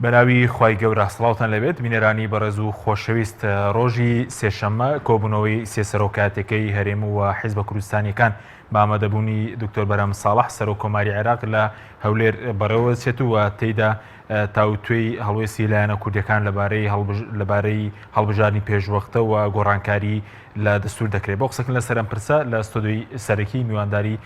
بەناوی خوای گەورە سڵاوتان لێبێت بینەرانی بەڕێز و خۆشەویست ڕۆژی سێشەممە کۆبوونەوەی سێ سەرۆکاتەکەی هەرێم و حیزبە کوردستانیەکان بە ئامادەبوونی دکتۆر بەرهەم ساڵح سەرۆک کۆماری عێراق لە هەولێر بەڕێوەچێت و تێیدا تاوتوێی هەڵوێستی لایەنە کوردیەکان لەبارەی لەبارەی هەڵبژاردنی پێشوەختە و گۆڕانکاری لە دەستور دەکرێت. بۆ قسەکردن لەسەر ئەم پرسە لە ستۆدیۆی سەرەکی میوانداری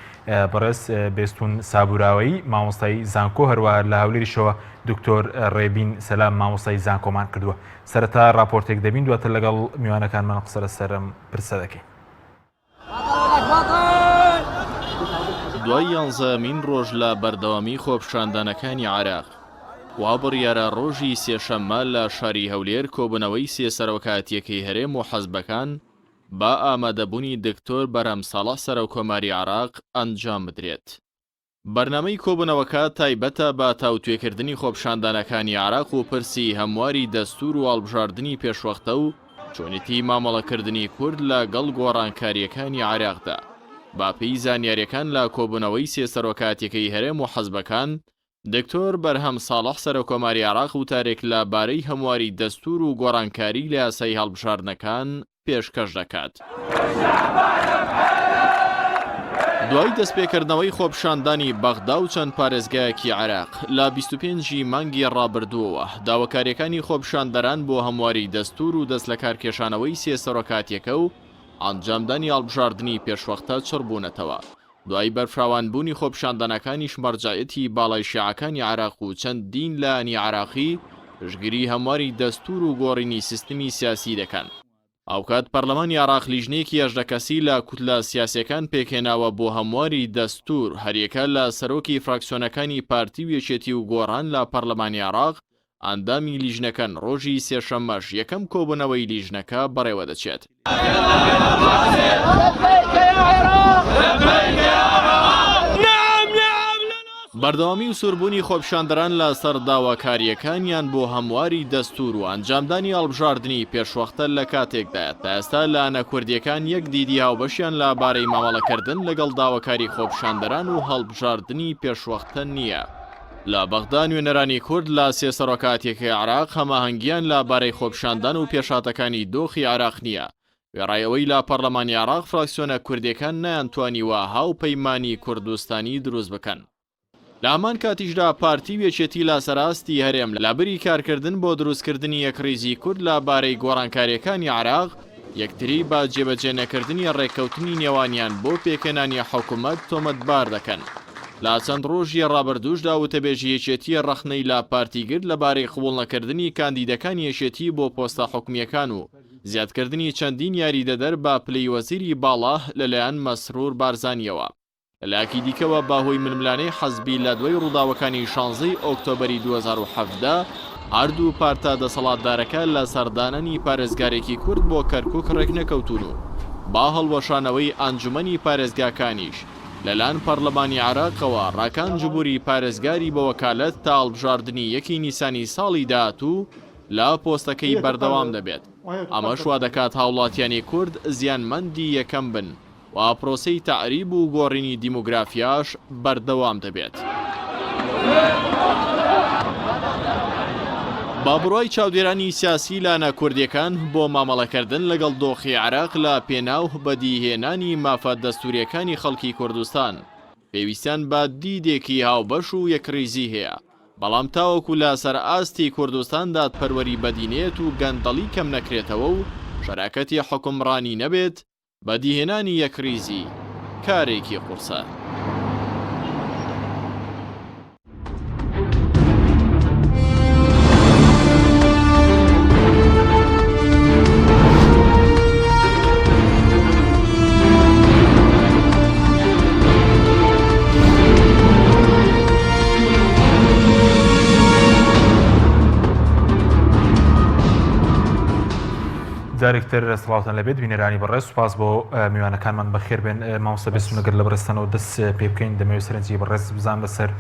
بەڕێز بێستون سابوراوەیی مامۆستای زانکۆ هەروەها لە هەولێریشەوە دکتۆر ڕێبین سەلام مامۆستای زانکۆمان کردووە. سەرەتا ڕاپۆرتێک دەبین دواتر لەگەڵ میوانەکانمان قسە لەسەر ئەم پرسە دەکەین. دوای یانزەیەمین ڕۆژ لە بەردەوامی خۆپیشاندانەکانی عێراق، وا بڕیارە ڕۆژی سێشەممە لە شاری هەولێر کۆبوونەوەی سێ سەرۆکایەتییەکەی هەرێم و حزبەکان بە ئامادەبوونی دکتۆر بەرهەم ساڵح سەرۆککۆماری عێراق ئەنجام بدرێت. بەرنامەی کۆبوونەوەکە تایبەتە بە تاوتوێکردنی خۆپیشاندانەکانی عێراق و پرسی هەمواری دەستوور و هەڵبژاردنی پێشوەختە و چۆنێتی مامەڵەکردنی کورد لە گەڵ گۆڕانکارییەکانی عێراقدا. بە پێی زانیارییەکان لە کۆبوونەوەی سێ سەرۆکایەتیەکەی هەرێم و حزبەکان، دکتۆر بەرهەم ساڵح سەرۆککۆماری عێراق وتارێک لە بارەی هەمواری دەستوور و گۆڕانکاری لە یاسای هەڵبژاردنەکان پێشکەش دەکات. دوای دەستپێکردنەوەی خۆپیشاندانی بەغدا و چەند پارێزگایەکی عێراق لە 25 ی مانگی ڕابردووەوە، داواکارییەکانی خۆپیشاندەران بۆ هەمواری دەستوور و دەستلەکارکێشانەوەی سێ سەرۆکاتییەکە و ئەنجامدانی هەڵبژاردنی پێشوەختە چڕبوونەتەوە. دوای بەرفراوانبوونی خۆپیشاندانەکانیش مەرجەعیەتی باڵای شیعەکانی عێراق و چەندین لایەنی عێراقی پشتگیری هەمواری دەستوور و گۆڕینی سیستمی سیاسی دەکەن. هاوکات پەرلەمانی عێراق لیژنەیەکی 18 کەسی لە کوتلە سیاسیەکان پێکهێناوە بۆ هەمواری دەستوور، هەریەکە لە سەرۆکی فراکسیۆنەکانی پارتی و یەکێتی و گۆڕان لە پەرلەمانی عێراق ئەندامی لیژنەکەن، ڕۆژی سێشەممەش یەکەم کۆبوونەوەی لیژنەکە بەڕێوەدەچێت. بەردەوامی و سووربوونی خۆپیشاندەران لە سەر داواکارییەکانیان بۆ هەمواری دەستوور و ئەنجامدانی هەڵبژاردنی پێشوەختە لە کاتێکدایە تا ئێستا لایەنە کوردییەکان یەک دیدی هاوبەشیان لە بارەی مامەڵەکردن لەگەڵ داواکاری خۆپیشاندەران و هەڵبژاردنی پێشوەختە نییە. لە بەغدا نوێنەرانی کورد لە سێ سەرۆکایەتیەکەی عێراق هەماهەنگییان لە بارەی خۆپیشاندان و پێشهاتەکانی دۆخی عێراق نییە، وێڕای ئەوەی لە پەڕلەمانی عێراق فراکسیۆنە کوردیەکان نەیانتوانیوە هاوپەیمانی کوردستانی دروست بکەن. لە هەمان کاتیشدا پارتی و یەکێتی لە سەر ئاستی هەرێم لە بری کارکردن بۆ دروستکردنی یەکڕیزی کورد لە بارەی گۆڕانکاریەکانی عێراق، یەکتری بە جێبەجێ نەکردنی ڕێککەوتنی نێوانیان بۆ پێکهێنانی حکومەت تۆمەتبار دەکەن. لە چەند ڕۆژی ڕابردووشدا وتەبێژی یەکێتی ڕەخنەی لە پارتی گرت لەبارەی قبوڵنەکردنی کاندیدەکانی یەکێتی بۆ پۆستە حکومییەکان و زیادکردنی چەندین یاریدەدەر بە پلەی وەزیری باڵا لەلایەن مەسرور بارزانییەوە. لەلایەکی دیکەوە بەهۆی ململانێی حزبی لە دوای ڕووداوەکانی شانزەی ئۆکتۆبەری 2017، هەردوو پارتە دەسەڵاتدارەکە لەسەر دانانی پارێزگارێکی کورد بۆ کەرکوک ڕێکنەکەوتوون و با هەڵوەشانەوەی ئەنجومەنی پارێزگاکانیش لەلایەن پەڕلەمانی عێراقەوە ڕاکان جبوری پارێزگاری بە وەکالەت تا هەڵبژاردنی یەکی نیسانی ساڵی داهاتوو لە پۆستەکەی بەردەوام دەبێت، ئەمەش وادەکات هاوڵاتیانی کورد زیانمەندی یەکەم بن. و پرۆسەی تەعریب و گۆڕینی دیمۆگرافیاش بەردەوام دەبێت. بە بڕوای چاودێرانی سیاسی لایەنە کوردییەکان بۆ مامەڵەکردن لەگەڵ دۆخی عێراق لە پێناو بەدیهێنانی مافە دەستوورییەکانی خەڵکی کوردستان پێویستیان بە دیدێکی هاوبەش و یەکڕیزی هەیە، بەڵام تاوەکو لە سەر ئاستی کوردستان دادپەروەری بەدینەیەت و گەندەڵی کەمنەکرێتەوە و شەراکەتی حوکمڕانی نەبێت، بەدیهێنانی یەکڕیزی کارێکی قورسە. جارێکتر سڵاوتان لەبێت بینەرانی بەڕێز سوپاس بۆ میوانەکانمان بەخێر بێن مامۆستا بێستون ئەگەر لە بەڕێزتانەوە دەست پێ بکەین دەمەوێت سەرنجی بەڕێز بزان لەسەر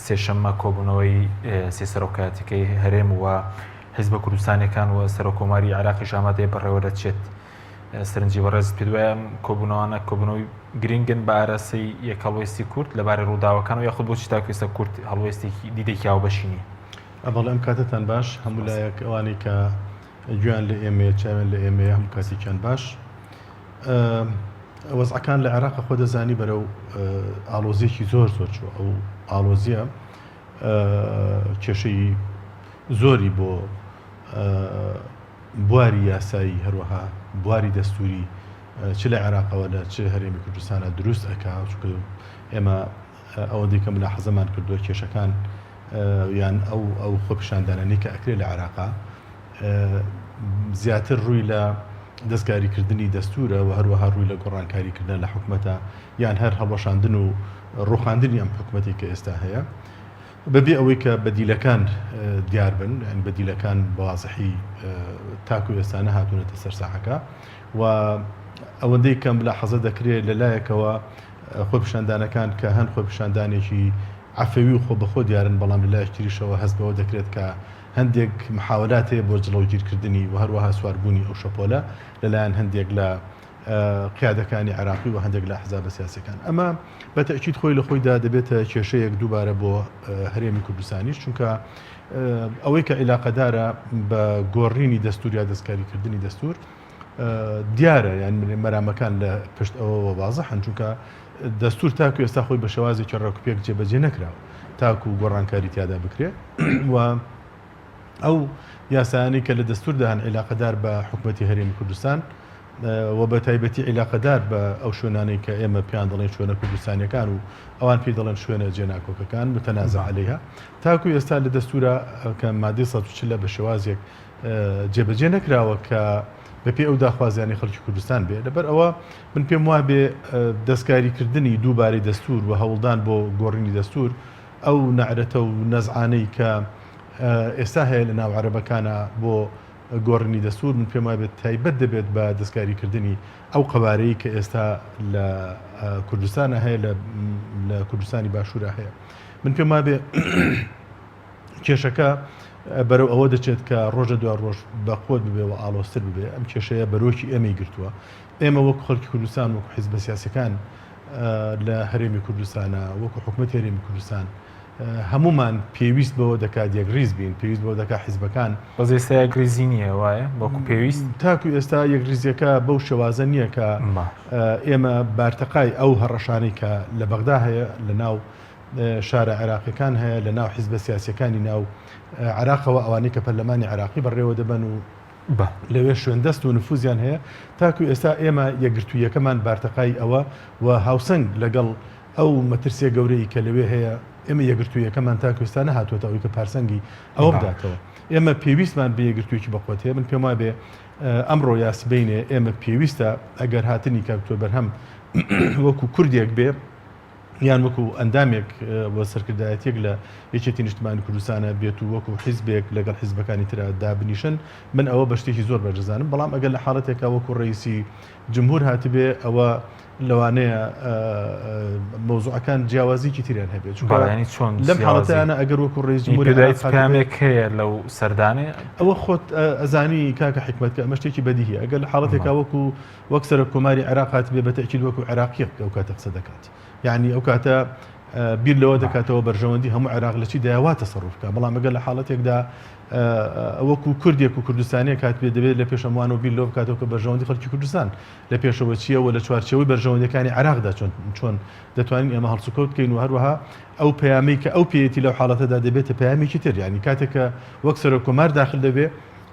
سێشەممە کۆبوونەوەی سێ سەرۆکایەتەکەی هەرێم و حیزبە کوردستانەکان و سەرۆکۆماری عێراقیش ئامادەیە بەڕێوە دەچێت. سەرنجی بەڕێزت پێت وایە ئەم کۆبوونەوانە کۆبوونەوەی گرنگن بە ئاراستەی یەک هەڵوێستی کورد لەبارەی ڕووداوەکان و یاخود بۆچی تاکو ئێستا کورد هەڵوێستێکی دیدێکی هاوبەشی نییە؟ بەڵێ ئەم کاتەتان باش هەموو لایەک ئەوانەی کە گوێیان لە ئێمەیە چاویان لە ئێمەیە هەموو کاتێکیان باش. وەزعەکان لە عێراق خۆ دەزانی بەرەو ئاڵۆزیەکی زۆر زۆر چووە ئەو ئاڵۆزیە کێشەی زۆری بۆ بواری یاسایی هەروەها بواری دەستوری چ لە عێراقەوە لە چ هەرێمی کوردستانە دروست ئەکا چونکە ئێمە ئەوەندەی کە ملاحەزەمان کردووە کێشەکان یان ئەو ئەو خۆپیشاندانانەی کە ئەکرێ لە عێراقا زیاتر ڕووی لە دەستکاریکردنی دەستورە و هەروەها ڕووی لە گۆڕانکاریکردن لە حکومەتە یان هەر هەڵوەشاندن و ڕوخاندنی ئەم حکومەتی کە ئێستا هەیە بەبێ ئەوەی کە بەدیلەکان دیار بن، یانی بەدیلەکان بە وازحی تاکو ئێستا نەهاتوونەتە سەر ساحەکە و ئەوەندەی کە ملاحەزە دەکرێ لە لایەکەوە خۆپیشاندانەکان کە هەن خۆپیشاندانێکی عەفەوی و خۆبەخۆ دیارن، بەڵام لە لایەکی تریشەوە هەست بەوە دەکرێت کە هەندێک محاوەلات هەیە بۆ جڵەوگیرکردنی و هەروەها سواربوونی ئەو شەپۆلە لەلایەن هەندێک لە قیادەکانی عێراقی و هەندێک لە ئەحزابە سیاسیەکان. ئەمە بە تەئکید خۆی لە خۆیدا دەبێتە کێشەیەک دووبارە بۆ هەرێمی کوردستانیش، چونکە ئەوەی کە عیلاقەدارە بە گۆڕینی دەستور یا دەستکاریکردنی دەستور دیارە یان مەرامەکان لە پشت ئەوەوە وازحن، چونکە دەستور تاکو ئێستا خۆی بە شێوازێکی ڕێکوپێک جێبەجێ نەکراوە تاکو گۆڕانکاری تیادا بکرێت و ئەو یاسایانەی کە لە دەستوردا هەن عیلاقەدار بە حکومەتی هەرێمی کوردستان و بە تایبەتی عیلاقەدار بە ئەو شوێنانەی کە ئێمە پێیان دەڵێن شوێنە کوردستانیەکان و ئەوان پێی دەڵێن شوێنە جێناکۆکەکان، متنازع علیها، تاکو ئێستا لە دەستورا کە مادەی 140 بە شێوازێک جێبەجێ نەکراوە کە بەپێی ئەو داخوازیانەی خەڵکی کوردستان بێ. لەبەر ئەوە من پێم وابێ دەستکاریکردنی دووبارەی دەستور و هەوڵدان بۆ گۆڕینی دەستور ئەو نەعرەتە و نەزعانەی کە ئێستا هەیە لە ناو عەرەبەکانا بۆ گۆڕینی دەستور من پێم وابێت تایبەت دەبێت بە دەستکاریکردنی ئەو قەوارەی کە ئێستا لە کوردستانە هەیە لە کوردستانی باشوورە هەیە من پێم وابێ کێشەکە بەرەو ئەوە دەچێت کە ڕۆژە دو ڕۆژ بە قوت ببێ و ئاڵۆزتر ببێ ئەم کێشەیە بەرۆکی ئێمەی گرتووە ئێمە وەکو خەڵکی کوردستان وەکو حیزبە سیاسەکان لە هەرێمی کوردستانە وەکو حکومەتی هەرێمی کوردستان هەموومان پێویست بەوە دەکات یەکڕیز بین، پێویست بەوە دەکات حیزبەکان. بەس ئێستا یەکڕیزی نییە وایە وەکو پێویست؟ تاکو ئێستا یەکڕیزییەکە بەو شێوازە نییە کە ئێمە بارتەقای ئەو هەڕەشانەی کە لە بەغدا هەیە، لە ناو شارە عێراقییەکان هەیە، لە ناو حیزبە سیاسییەکانی ناو عێراقەوە، ئەوانەی کە پەرلەمانی عێراقی بەڕێوە دەبەن و لەوێ شوێندەست و نفوزیان هەیە، تاکو ئێستا ئێمە یەکگرتووییەکەمان بارتەقای ئەوە و هاوسەنگ لەگەڵ ئەو مەترسیە گەورەی کە لەوێ هەیە، ئێمە یەکگرتوویەکەمان تاکو ئێستا نەهاتووەتە ئەوەی کە پارسەنگی ئەوە بداتەوە. ئێمە پێویستمان بە یەکگرتوویەکی بەقوەت هەیە. من پێم وابێ ئەمڕۆ یا سبەینێ ئێمە پێویستە ئەگەر هاتنی کاک دکتۆر بەرهەم وەکو کوردێک بێ یان وەکو ئەندامێک و سەرکردایەتیەک لە یەکێتی نیشتمانی کوردستانە بێت و وەکو حیزبێک لەگەڵ حیزبەکانی ترا دابنیشن، من ئەوە بە شتێکی زۆر باش دەزانم. بەڵام ئەگەر لە حاڵەتێکا وەکو ڕەئیسی جمهور هاتبێ ئەوە لەوانەیە مەوزوعەکان جیاوازیکی تریان هەبێت چونکە چۆن لەم حاڵەتیانە ئەگەر وەکو ڕێز جمهوری پەیامێک هەیە لەو سەردانێ ئەوە خۆت ئەزانی کاکە حکمت کە ئەمە شتێکی بەدیهی ئەگەر لە حاڵەتێکا وەکو وەک سەرۆک کۆماری عێراق هاتبێ بە تەئکید وەکو عێراقیەک ئەو کاتە قسە دەکات یعنی ئەو کاتە بیر لەوە دەکاتەوە بەرژەوەندی هەموو عێراق لە چی دایە وا تەسەروف بکا بەڵام ئەگەر لە حاڵەتێکدا وەکو کوردێک و کوردستانیەک هاتبێ دەبێت لە پێش هەمووانەوە بیر لەوە بکاتەوە کە بەرژەوەندی خەڵکی کوردستان لە پێشەوە چییە و لە چوارچێوەی بەرژەوەندیەکانی عێراقدا چۆن چۆن دەتوانین ئێمە هەڵسوکەوت بکەین و هەروەها ئەو پەیامەی کە ئەو پێیەتی لەو حاڵەتەدا دەبێتە پەیامێکی تر یانی کاتێک کە وەک سەرۆک کۆمار داخل دەبێ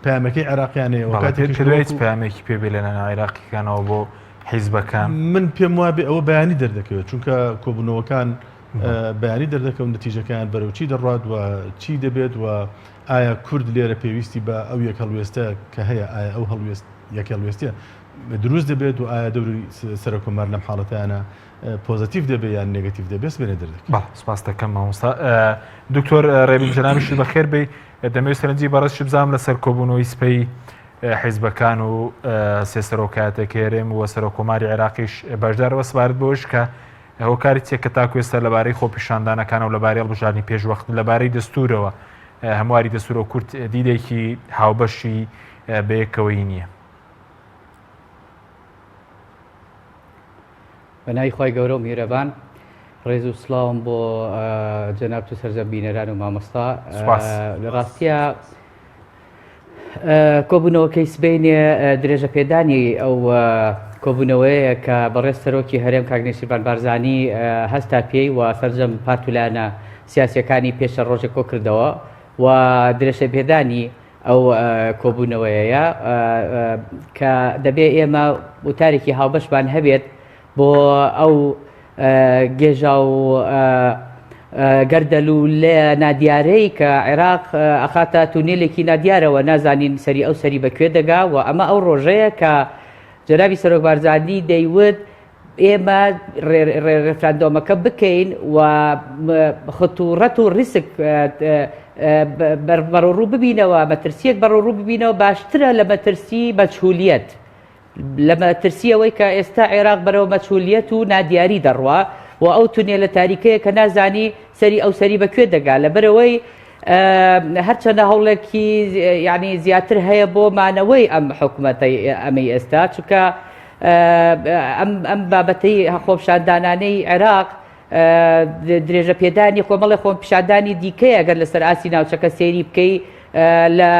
پەیامەکەی عێراقیانەیە و کاتێکیش کە هیچ پەیامێکی پێ بێ لە عێراقیەکانەوە بۆ حیزبەکان؟ من پێم وابێ ئەوە بەیانی دەردەکەوێت چونکە کۆبوونەوەکان بەیانی دەردەکەون نەتیجەکەیان بەرەو چی دەڕوات و چی دەبێت و ئایا کورد لێرە پێویستی بە ئەو یەک هەڵوێستە کە هەیە ئایا ئەو هەڵوێست یەک هەڵوێستە دروست دەبێت و ئایا دەوری سەرۆککۆمار لەم حاڵەتانە پۆزەتیڤ دەبێت یان نێگەتیڤ دەبێت سبەینێ دەردەکەوێت. بەڵێ سپاس دەکەم مامۆستا دکتۆر ڕێبین جەنابیشت بەخێر بێی دەمەوێت سەرنجی بەڕێزشت بزانم لەسەر کۆبوونەوەی سپەی حیزبەکان و سێ سەرۆکایەتەکەی هەرێم و سەرۆککۆماری عێراقیش بەشدارەوە سەبارەت بەوەش کە هۆکاری چیە کە تاکو ئێستا لەبارەی خۆپیشاندانەکانەوە لەبارەی هەڵبژاردنی پێشوەخت لەبارەی دەستورەوە هەمواری دەستورەوە کورد دیدێکی هاوبەشی بەیەکەوەی نییە. بە ناوی خوای گەورە و میهرەبان ڕێز و سڵاوم بۆ جەنابت و سەرجەم بینەران و مامۆستا سپاس. لە ڕاستیە کۆبوونەوەکەی سبەینێ درێژە پێدانی ئەو کۆبوونەوەیە کە بەڕێز سەرۆکی هەرێم کاک نێچیرڤان بارزانی هەستا پێی و سەرجەم پارت و لایەنە سیاسیەکانی پێش چەند ڕۆژێک کۆ کردەوە و درێژە پێدانی ئەو کۆبوونەوەیە کە دەبێ ئێمە وتارێکی هاوبەشمان هەبێت بۆ ئەو گێژا و گەردەلوولەیە نادیارەی کە عێراق ئەخاتە تونێلێکی نادیارەوە نازانین سەری ئەو سەری بەکوێ دەگا و ئەمە ئەو ڕۆژەیە کە جەنابی سەرۆک بارزانی دەیوت ئێمە ڕێفراندۆمەکە بکەین و خطوڕەت و ڕیسک بەرەوڕوو ببینەوە مەترسیەک بەرەوڕوو ببینەوە باشترە لە مەترسی مەجهولیەت لە مەترسی ئەوەی کە ئێستا عێراق بەرەو مەجهولیەت و نادیاری دەڕوا و ئەو تونێلە تاریکەیە کە نازانی سەری ئەو سەری بە کوێ دەگا لەبەرئەوەی هەرچەندە هەوڵێکی یعنی زیاتر هەیە بۆ مانەوەی ئەم حکومەتەی ئەمەی ئێستا چونکە ئەم ئەم بابەتەی خۆپیشاندانانەی عێراق درێژە پێدانی کۆمەڵی خۆپیشاندانی دیکەیە گەر لەسەر ئاستی ناوچەکە سەیری بکەی لە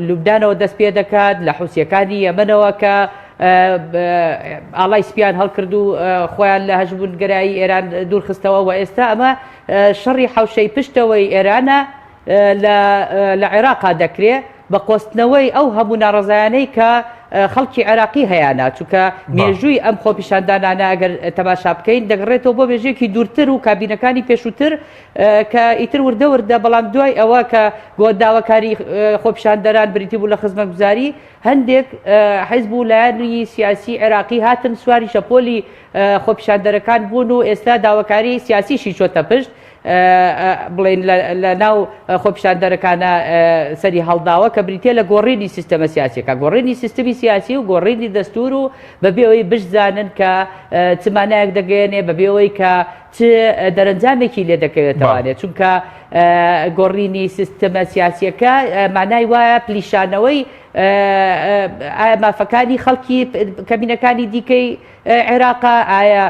لوبنانەوە دەست پێ دەکات لە حوسیەکانی یەمەنەوە کە ئاڵای سپیان هەڵکرد و خۆیان لە هەژمونگەرایی ئێران دوورخستەوە و ئێستا ئەمە شەڕی حوشەی پشتەوەی ئێرانە لە عێراقا دەکرێ بە قۆستنەوەی ئەو هەموو ناڕەزایانەی کە خەڵکی عێراقی هەیانە، چونکە مێژووی ئەم خۆپیشاندانانە ئەگەر تەماشا بکەین دەگەڕێتەوە بۆ مێژوویەکی دوورتر و کابینەکانی پێشووتر کە ئیتر وردە وردە بەڵام دوای ئەوە کە داواکاری خۆپیشاندەران بریتی بوو لە خزمەتگوزاری هەندێک حیزب و لایەنی سیاسی عێراقی هاتن سواری شەپۆلی خۆپیشاندەرەکان بوون و ئێستا داواکاری سیاسیشی چۆتە پشت بڵێین لە ناو خۆپیشاندەرەکانە سەری هەڵداوە کە بریتە لە گۆڕینی سیستەمە سیاسەکە گۆڕینی سیستمی سیاسی و گۆڕینی دەستور و بەبێەوەی بشزانن کە چ مانایەک دەگەیەنێ بەبێەوەی کە چ دەرەنجامێکی لێ دەکەوێتەوانێ چونکە گۆڕینی سیستمە سیاسیەکە مانای وایە پلیشانەوەی مافەکانی خەڵکی کەمینەکانی دیکەی عێراقە؟ ئایا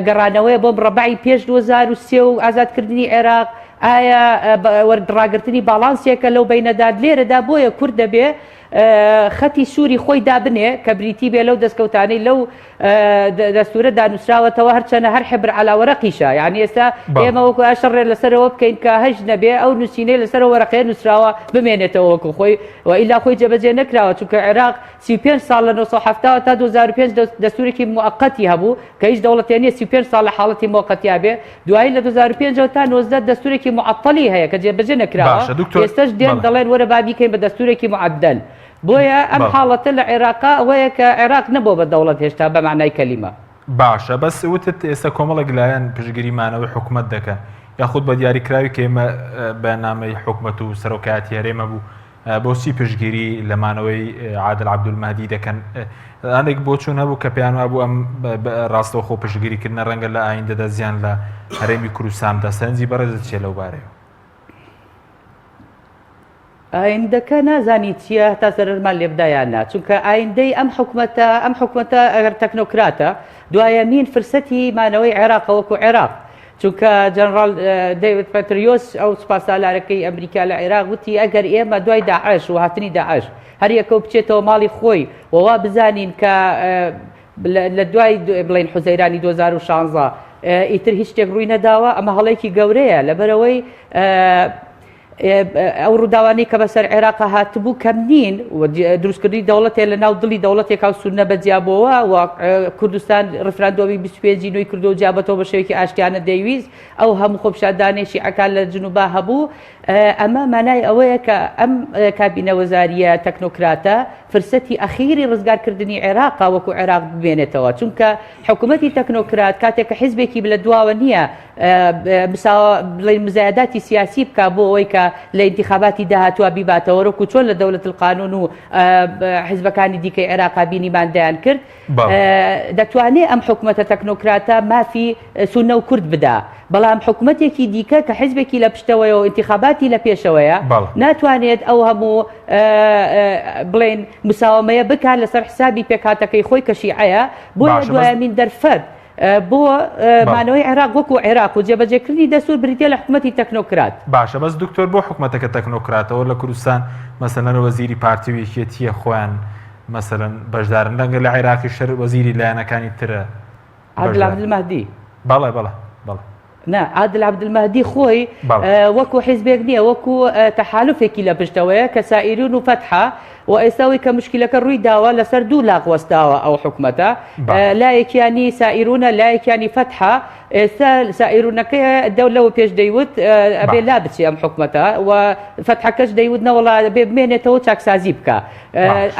گەڕانەوەیە بۆ مڕەبەعی پێش 2003 و ئازادکردنی عێراق؟ ئایا ڕاگرتنی باڵانسێکە لەو بەینەدا؟ لێرەدا بۆیە کورد دەبێ خەتی سووری خۆی دابنێ کە بریتی بێ لەو دەستکەوتانەی لەو دەستورەدا نووسراوەتەوە هەرچەنە هەر حبر عەلا وەرەقیشە یعنی ئێستا ئێمە وەکو ئەشەڕێ لەسەرەوە بکەین کە هەش نەبێ ئەو نووسینەی لەسەر وەرەقەیە نووسراوە بمێنێتەوە وەکو خۆی و ئیلا خۆی جێبەجێ نەکراوە چونکە عێراق 35 ساڵ لە 970 تا 2005 دەستورێکی موەقەتی هەبوو کە هیچ دەوڵەتێ نییە 35 ساڵ لە حاڵەتی موەقەتیا بێ دوایی لە 2005 تا 19 دەستورێکی معەتەلی هەیە کە جێبەجێ نەکراوە باشە دکتۆر ئێستاش دێن بەڵێ. دەڵێن وەرە با بیکەین بە دەستورێکی معەدەل بۆیە ئەم بەڵێ. حاڵەتە لە عێراقا ئەوەیە کە عێراق نەبووە بە دەوڵەت هێشتا بە مەعنای کەلیمە. باشە بەس وتت ئێستا کۆمەڵێک لایەن پشتگیری مانەوەی حکومەت دەکەن یاخود بە دیاریکراوی کە ئێمە بەیاننامەی حکومەت و سەرۆکایەتی هەرێمە بوو بۆچی پشتگیری لە مانەوەی عادل عەبدولمەهدی دەکەن؟ هەندێک بۆچوون هەبوو کە پێیان وابوو ئەم ڕاستەوخۆ پشتگیریکردنە ڕەنگە لە ئایندەدا زیان لە هەرێمی کوردستان بدات. سەرنجی بەڕێزت چییە لەو بارەیەوە؟ ئایندەکە نازانی چییە هەتا زەرەرمان لێ بدا یان نا، چونکە ئایندەی ئەم حکومەتە ئەم حکومەتە ئەگەر تەکنۆکراتە دوایەمین فرسەتی مانەوەی عێراقە وەکو عێراق چونکە جەنڕاڵ دەیڤد پەتریۆس ئەو سوپاسالارەکەی ئەمریکا لە عێراق وتی ئەگەر ئێمە دوای داعش و هاتنی داعش هەر یەکە و بچێتەوە ماڵی خۆی و وا بزانین کە لە دوای بڵین حوزەیرانی 2016 ئیتر هیچ شتێک ڕووی نەداوە ئەمە هەڵەیەکی گەورەیە لەبەرەوەی ئەو ڕووداوانەی کە بەسەر عێراقا هاتبوو کەم نین و دروستکردنی دەوڵەتێ لە ناو دڵی دەوڵەتێکا و سوننە بە جیابۆوە و کوردستان ڕیفراندۆمی 25 نوێی کردو و جیابەتەوە بە شێوەیەکی ئاشتیانە دەیویست ئەو هەموو خۆپیشاندانەی شیعەکان لە جنوبا هەبوو ئەمە مانای ئەوەیە کە ئەم کابینە وەزاریە تەکنۆکراتە فرسەتی ئەخیری ڕزگارکردنی عێراقا وەکو عێراق بمێنێتەوە چونکە حکوومەتی تەکنۆکرات کاتێک کە حیزبێکی لە دواوە نییە بڵێین مزایەداتی سیاسی بکا بۆ ئەوەی کە لە ئینتیخاباتی داهاتووە بیباتەوە وەکو چۆن لە دەولەت القانون و حیزبەکانی دیکەی عێراقا بینیمان دەیان کرد دەتوانێ ئەم حکومەتە تەکنۆکراتە مافی سوننە و کورد بدا بەڵام حکومەتێکی دیکە کە حیزبێکی لە پشتەوەیە و ئینتیخاباتی لە پێشەوەیە ناتوانێت ئەو هەموو بڵێن مساوەمەیە بکات لەسەر حسابی پێکهاتەکەی خۆی کە شیعەیە بۆیە دوایەمین دەرفەت. بۆ مانەوەی عێراق وەکو عێراق و جێبەجێکردنی دەستور بریتە لە حکومەتی تەکنۆکرات. باشە بەس دکتۆر بۆ حکومەتەکە تەکنۆکراتەوە لە کوردستان مەسەلەن وەزیری پارتی و یەکێتیە خۆیان مەسەلەن بەشدارن لەنگە لە عێراقی شەر وەزیری لایەنەکانی ترە عادل عەبدولمەهدی. بەڵێ بەڵێ بەڵێ. نا عادل عەبدولمەهدی خۆی وەکو حیزبێک نییە وەکو تەحالفێکی لە پشتەوەیە کە سائیرون و فەتحە و ئێستا ئەوەی کە مشکلەکە ڕووی داوە لەسەر دوو لاق وەستاوە ئەو حکومەتە لایەکیانی سائیرونە لایەکیانی فەتحە ئێستا سائیرونەکە دەو لەوە پێش دەیوت ئەبێ لا بچێ ئەم حکومەتە و فەتحەکەش دەیوت نەوەڵا بێ بمێنێتەوە چاکسازی بکە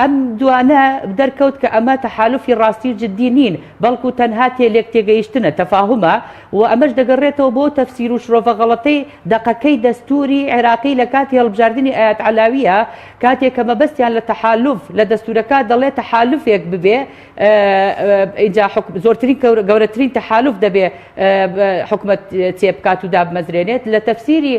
ئەم دوانە دەرکەوت کە ئەمە تەحالفی ڕاستی و جدی نین بەڵکو تەنها تێ لێک تێگەیشتنە، تەفاهومە، و ئەمەش دەگەڕێتەوە بۆ تەفسیر و شرۆڤە غەڵەتەی دەقەکەی دەستووری عێراقی لە کاتی هەڵبژاردنی ئەیاد عەلاوییە کاتێ کە مەبەستیان لە تەحالوف لە دەستوورەکە دەڵێ تەحالوفێک ببێ ئینجا زۆرترین گەورەترین تەحالوف دەبێ حکومەت چێ بکات و دابمەزرێنێت لە تەفسیری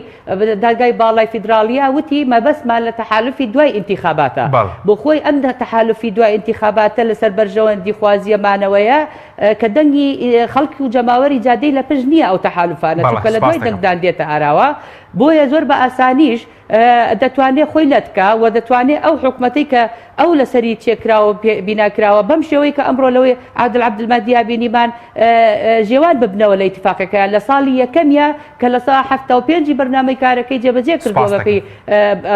دادگای باڵای فیدراڵییە وتی، مەبەستمان لە تەحالوفی دوای ئینتیخاباتە. بۆ خۆی ئەم تەحالوفی دوای ئینتیخاباتە لەسەر بەرژەوەندیخوازییە مانەوەیە کە دەنگی خەڵک و جەماوەری جادەی لە پشت نییە ئەو تەحالوفانە چونکە لە دوای دەنگدان دێتە ئاراوە بۆیە زۆر بە ئاسانیش دەتوانێ خۆی لەت کا و دەتوانێ ئەو حکومەتەی کە ئەو لەسەری چێکراوە و بینا کراوە بەم شێوەی کە ئەمڕۆ لەوەی عادل عەبدولمەهدیا بینیمان ژێوان ببنەوە لە ئیتفاقەکەیان لە ساڵی یەکەمیا کە 75% ی بەرنامەی کارەکەی جێبەجێ کردووە بەپێی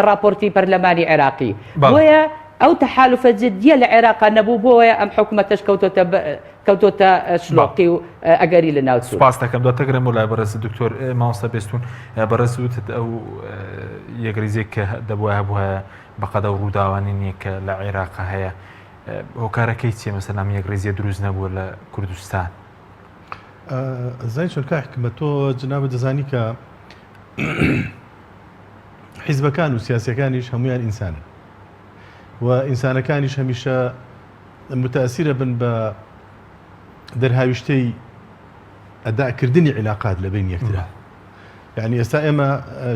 ڕاپۆرتی پەرلەمانی عێراقی. بۆیە ئەو تەحالوفە جدییە لە عێراقا نەبوو بۆیە ئەم حکومەتەش کەوتۆتە کەوتۆتە شلۆقی و ئەگەری لە ناوچوون. سوپاست دەکەم. دواتر گەڕێم بۆ لای بەڕێز دکتۆر مامۆستا بێستون. بەڕێز وتت ئەو یەکڕیزیەک کە دەبوایە هەبوایە بەقەد ئەو ڕووداوانە نییە کە لە عێراقا هەیە. هۆکارەکەی چییە مەسەلەن ئەم یەکڕیزیە دروست نەبووە لە کوردستان؟ ئەزانی چۆن کاک حکمەت تۆ جنابت دەزانی کە حیزبەکان و سیاسەکانیش هەمویان ئینسانن و ئینسانەکانیش هەمیشە متەسیرە بن بە دەرهاویشتەی ئەداکردنی عیلاقات لە بین یەکترا یعنی ئێستا ئێمە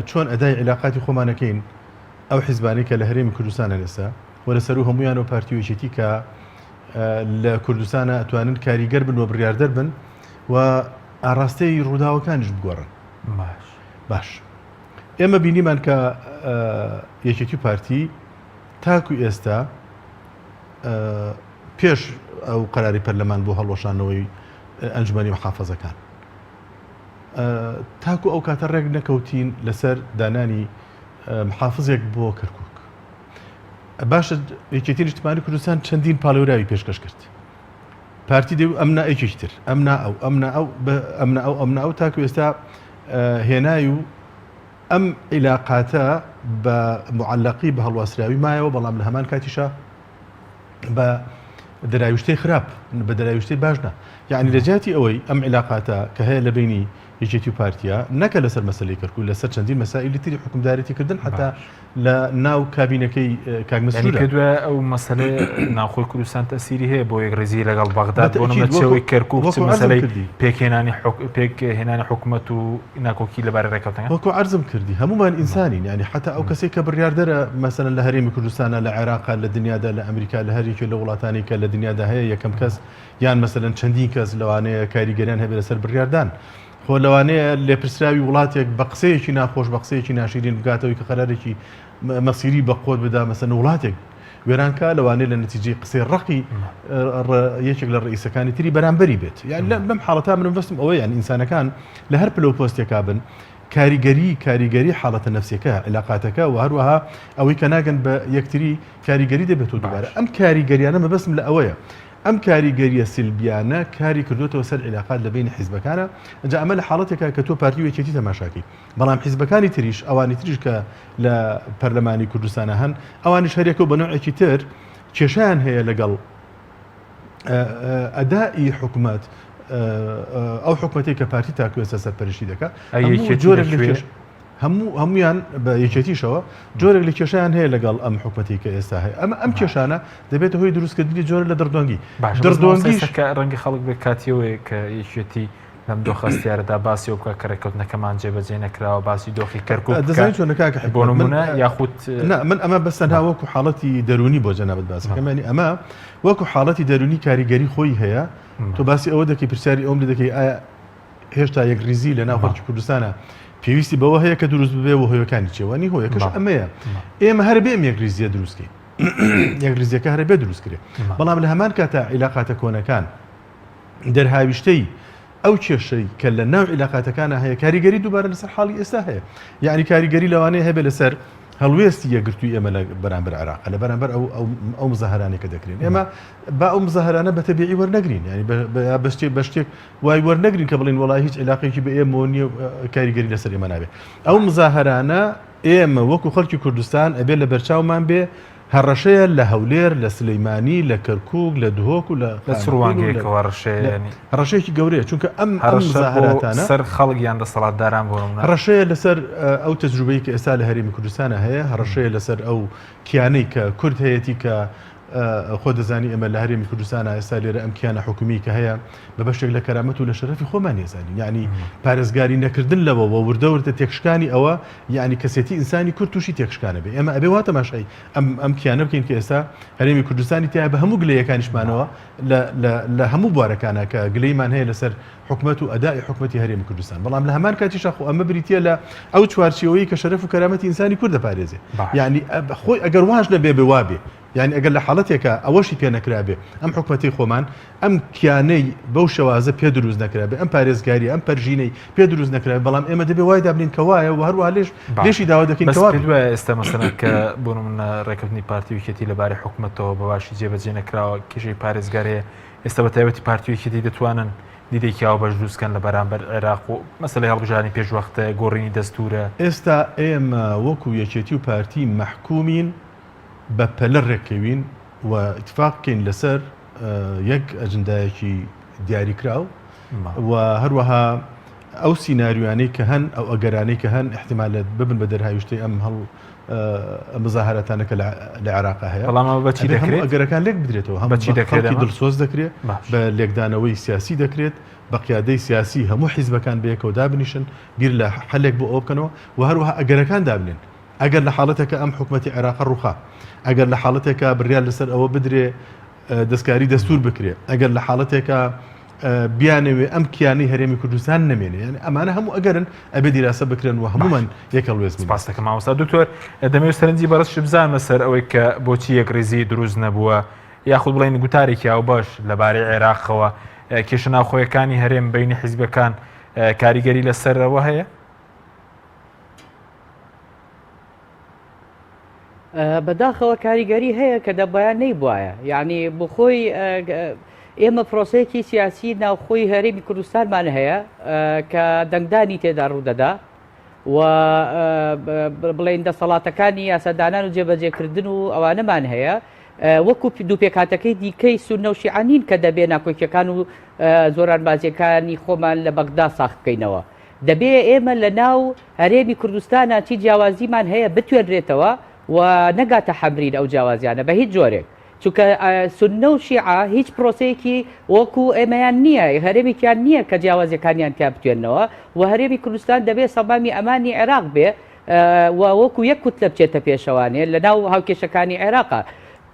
چۆن ئەدای عیلاقاتی خۆمانەکەین ئەو حیزبانی کە لە هەرێمی کوردستانە ئێستا و لە سەرو هەمویان و پارتی و یەکێتی کە لە کوردستانە ئەتوانن کاریگەر بن و بڕیاردەر بن و ئاراستەی ڕووداوەکانیش بگۆڕن. باش. باش. ئێمە بینیمان کە یەکێتی و پارتی تاکو ئێستا پێش ئەو قەراری پەرلەمان بۆ هەڵوەشانەوەی ئەنجومەنی محافەزەکان تاکو ئەو کاتە ڕێک نەکەوتین لەسەر دانانی محافزێک بۆ کەرکک باشە یەکێتی نیشتمانی کوردستان چەندین پاڵێوراوی پێشکەش کرد پارتی دەیوت ئەم نا یەکێکی تر ئەم نا ئەو ئەم نا ئەو ئەم نا ئەو ئەم نا ئەو تاکو ئێستا هێنای و ئەم عیلاقاتە بە معلقی بە هەڵواسراوی مایەوە بەڵام لە هەمان کاتیشا بە دراویشتەی خراپ بە دراویشتەی باش نا یعنی لە جیاتی ئەوەی ئەم عیلاقاتە کە هەیە لە بینی یەکێتی و پارتیا نەکە لەسەر مەسەلەی کەرکوک لەسەر چەندین مەسائیلی تری حوکمدارێتی کردن حەتا لە ناو کابینەکەی کاک یانی مەسرورە. پێت وایە ئەو مەسەلەی ناوخۆی کوردستان تەسیری هەیە بۆ یەکڕیزی لەگەڵ بەغداد بۆ بەتەئکید نمونە وەکو چ کەرکوک چ وەکو عەرزم مەسەلەی کردی. پێکهێنانی حک پێکهێنانی حکومەت و ناکۆکی لەبارەی ڕێککەوتنەکان؟ وەکو عەرزم کردی هەموومان ئینسانین یانی حەتا ئەو کەسەی کە بڕیاردەرە مەسەلەن لە هەرێمی کوردستانا لە عێراقا لە دنیادا لە ئەمریکا لە هەر یەکێ لە وڵاتانی کە لە دنیادا هەیە یەکەم کەس یان مەسەلەن چەندین کەس لەوانەیە کاریگەریان هەبێت لەسەر بڕیاردان. خۆ لەوانەیە لێپرسراوی وڵاتێک بە قسەیەکی ناخۆش بە قسەیەکی ناشیرین بگاتەوەی کە قەرارێکی مەسیری بە قۆت بدا مەسەن وڵاتێک وێران کا لەوانەیە لە نەتیجەی قسەی ڕەقی یەکێک لە ڕئیسەکانی تری بەرامبەری بێت یان لەم حاڵەتا من مەبەستم ئەوەیە یان ئینسانەکان لە هەر پلە و پۆستێکا بن کاریگەری کاریگەری حاڵەتە نەفسیەکە عیلاقاتەکە و هەروەها ئەوەی کە ناگەن بە یەکتری کاریگەری دەبێت و دووبارە ئەم کاریگەریانە مەبەستم لە ئەوەیە ئەم کاریگەریە سلبیانە کاری کردۆتەوە سەر عیلاقات لە بەینی حیزبەکانە، جا ئەمە لە حاڵەتێکا کە تۆ پارتی و یەکێتی تەماشاکەی، بەڵام حیزبەکانی تریش ئەوانی تریش کە لە پەرلەمانی کوردستانا هەن ئەوانیش هەریەکەو بە نەوعێکی تر کێشەیان هەیە لەگەڵ ئەدائی حکومەت ئەو حکومەتەی کە پارتی تاکو ئێستا سەرپەرشتی دەکا هەموو جۆرێک لە کێش هەموو هەمویان بە یەکێتیشەوە جۆرێک لە کێشیان هەیە لەگەڵ ئەم حکومەتی کە ئێستا هەیە ئەمە ئەم کێشانە دەبێتە هۆی دروستکردنی جۆرە لە دڕدۆنگی دڕدۆنگی کە ڕەنگە خەڵک بێ کاتیەوەی کە یەکێتی. لەم دۆخە هەستیارەدا باسی ئەوە بکات کە ڕێککەوتنەکەمان جێبەجێ نەکراوە، باسی دۆخی کەرکوک بکات، دەزانی چۆنە کاکە بۆ حیکمەت، من نمونە یاخود نا من ئەمە بەس تەنها وەکو حاڵەتی دەروونی بۆ جەنابت باس ئەکەم، یانی ئەمە وەکو حاڵەتی دەروونی کاریگەری خۆی هەیە، تۆ باسی ئەوە دەکەی پرسیاری ئەوەم لێ دەکەی ئایا هێشتا یەکڕیزی لە ناو خەڵکی کوردستانە پێویستی بەوە هەیە کە دروست ببێ و هۆیەکانی چیە؟ وانی هۆیەکەش ئەمەیە ئێمە هەر بێ ئەم یەکڕیزیە دروست کەین یەکڕیزیەکە هەر بێ دروست کرێ بەڵام لە هەمان کاتا عیلاقاتە کۆنەکان دەرهاویشتەی ئەو کێشەی کە لە ناو عیلاقاتەکانە هەیە کاریگەری دووبارە لەسەر حاڵی ئێستا هەیە یعنی کاریگەری لەوانەیە هەبێ لەسەر هەڵوێستی یەکگرتووی ئێمە لە بەرامبەر عێراق لە بەرامبەر ئەو ئەو مزاهرانەی کە دەکرێن ئێمە با ئەو مزاهرانە بە تەبیعی وەرنەگرین یعنی بە شتێک بە شتێک وای وەرنەگرین کە بڵێن وەڵای هیچ عیلاقێکی بە ئێمەوە نییە کاریگەری لەسەر ئێمە نابێ ئەو مزاهرانە ئێمە وەکو خەڵکی کوردستان ئەبێ لە بەرچاومان بێ هەڕەشەیە لە هەولێر، لە سلیمانی، لە کەرکوک، لە دهۆک و لە لە چ خانەقین و لە ڕوانگەیەکەوە هەڕەشەیە لە یانی؟ هەڕەشەیەکی گەورەیە چونکە ئەم ئەم هەڕەشە بۆ مزاهەراتانە سەر خەڵک یان دەسەڵاتداران بۆ نمونە؟ هەڕەشەیە لەسەر ئەو تەجروبەی کە ئێستا لە هەرێمی کوردستانا هەیە، هەڕەشەیە لەسەر ئەو کیانەی کە کورد هەیەتی کە خۆت دەزانی ئێمە لە هەرێمی کوردستانا ئێستا لێرە ئەم کیانە حکومی کە هەیە بە بەشێک لە کەرامەت و لە شەرەفی خۆمانی ئەزانین یعنی پارێزگاری نەکردن لەوە و وردە وردە تێکشکانی ئەوە یعنی کەسێتی ئینسانی کورد تووشی تێکشکانە بێ ئێمە ئەبێ وا تەماشای ئەم ئەم کیانە بکەین کە ئێستا هەرێمی کوردستانی تیا بە هەموو گلەیەکانیشمانەوە لە لە لە هەموو بوارەکانە کە گلەیمان هەیە لەسەر حکومەت و ئەدای حکومەتی هەرێمی کوردستان بەڵام لە هەمان کاتیشا خۆ ئەمە بریتییە لە ئەو چوارچێوەی کە شەرەف و کەرامەتی ئینسانی کورد دەپارێزێ یعنی خۆی ئەگەر واش نەبێ بێ وابێ یانی ئەگەر لە حاڵەتێکا ئەوەشی پێ نەکرابێ، ئەم حکومەتەی خۆمان ئەم کیانەی بەو شێوازە پێ دروست نەکرابێ، ئەم پارێزگارییە، ئەم پەرژینەی پێ دروست نەکرابێ، بەڵام ئێمە دەبێ وای دابنێین کە وایە و هەروەها لێش لێشی داوا دەکەین بەس کە وا پێت بێ. وایە ئێستا مەسەلەن کە بۆ نموونە ڕێککەوتنی پارتی و یەکێتی لەبارەی حکومەتەوە بە باشی جێبەجێ نەکراوە، کێشەی پارێزگار هەیە، ئێستا بە تایبەتی پارتی و یەکێتی دەتوانن دیدێکی هاوبەش دروست کەن لە بەرامبەر عێراق و مەسەلەی هەڵبژاردنی پێشوەختە، گۆڕینی دەستوورە؟ ئێستا ئێمە وەکوو یەکێتی و پارتی مەحکوومین بە پەلە ڕێککەوین و ئیتفاق بکەین لەسەر یەک ئەجندایەکی دیاریکراو و هەروەها ئەو سیناریۆیانەی کە هەن ئەو ئەگەرانەی کە هەن احتمالە ببن بە دەرهاویشتەی ئەم هەڵ مزاهراتانە کە لە عێراق هەیە بەڵام ئەمە بە چی ئەبێ هەموو دەکرێت؟ ئەگەرەکان لێک بدرێتەوە هەم بە چی بە دەکرێت خەڵکی ئەمە؟ دڵسۆز دەکرێت باش. بە لێکدانەوەی سیاسی دەکرێت بە قیادەی سیاسی هەموو حیزبەکان بەیەکەوە دابنیشن بیر لە حەلێک بۆ ئەوە بکەنەوە و هەروەها ئەگەرەکان دابنێن ئەگەر لە حاڵەتێکا ئەم حکومەتی عێراقە ڕووخا، ئەگەر لە حاڵەتێکا بڕیار لەسەر ئەوە بدرێ دەستکاری دەستوور بکرێ، ئەگەر لە حاڵەتێکا بیانەوێ ئەم کیانەی هەرێمی کوردستان نەمێنێ، یانی ئەمانە هەموو ئەگەرن ئەبێ دیراسە بکرێن و هەموومان یەک هەڵوێست بین. سپاست دەکەم مامۆستا دکتۆر. دەمەوێت سەرنجی بەڕێزیشت بزانم لەسەر ئەوەی کە بۆچی یەکڕیزی دروست نەبووە یاخود بڵێین گوتارێکی هاوبەش لەبارەی عێراقەوە، کێشە ناوخۆیەکانی هەرێم بەینی حیزبەکان کاریگەری لەسەر ئەوە هەیە؟ بەداخەوە کاریگەری هەیە کە دەبایە نەیبوایە یعنی بخۆی ئێمە پرۆسەیەکی سیاسی ناوخۆی هەرێمی کوردستانمان هەیە کە دەنگدانی تێدا ڕوودەدا و بڵێن دەسەڵاتەکانی یاسادانان و جێبەجێکردن و ئەوانەمان هەیە وەکو دوو پێکهاتەکەی دیکەی سوننە و شیعە نین کە دەبێ ناکۆکیەکان و زۆرانبازیەکانی خۆمان لە بەغدا ساخ بکەینەوە دەبێ ئێمە لە ناو هەرێمی کوردستانا چی جیاوازیمان هەیە بتوێنرێتەوە و نەگاتە حەمرین ئەو جیاوازیانە بە هیچ جۆرێک چونکە سوننە و شیعە هیچ پرۆسەیەکی وەکو ئێمەیان نییە هەرێمێکیان نییە کە جیاوازیەکانیان تیا بتوێنەوە و هەرێمی کوردستان دەبێ سەمامی ئەمانی عێراق بێ و وەکو یەک کوتلە بچێتە پێشەوانێ لە ناو هاوکێشەکانی عێراقا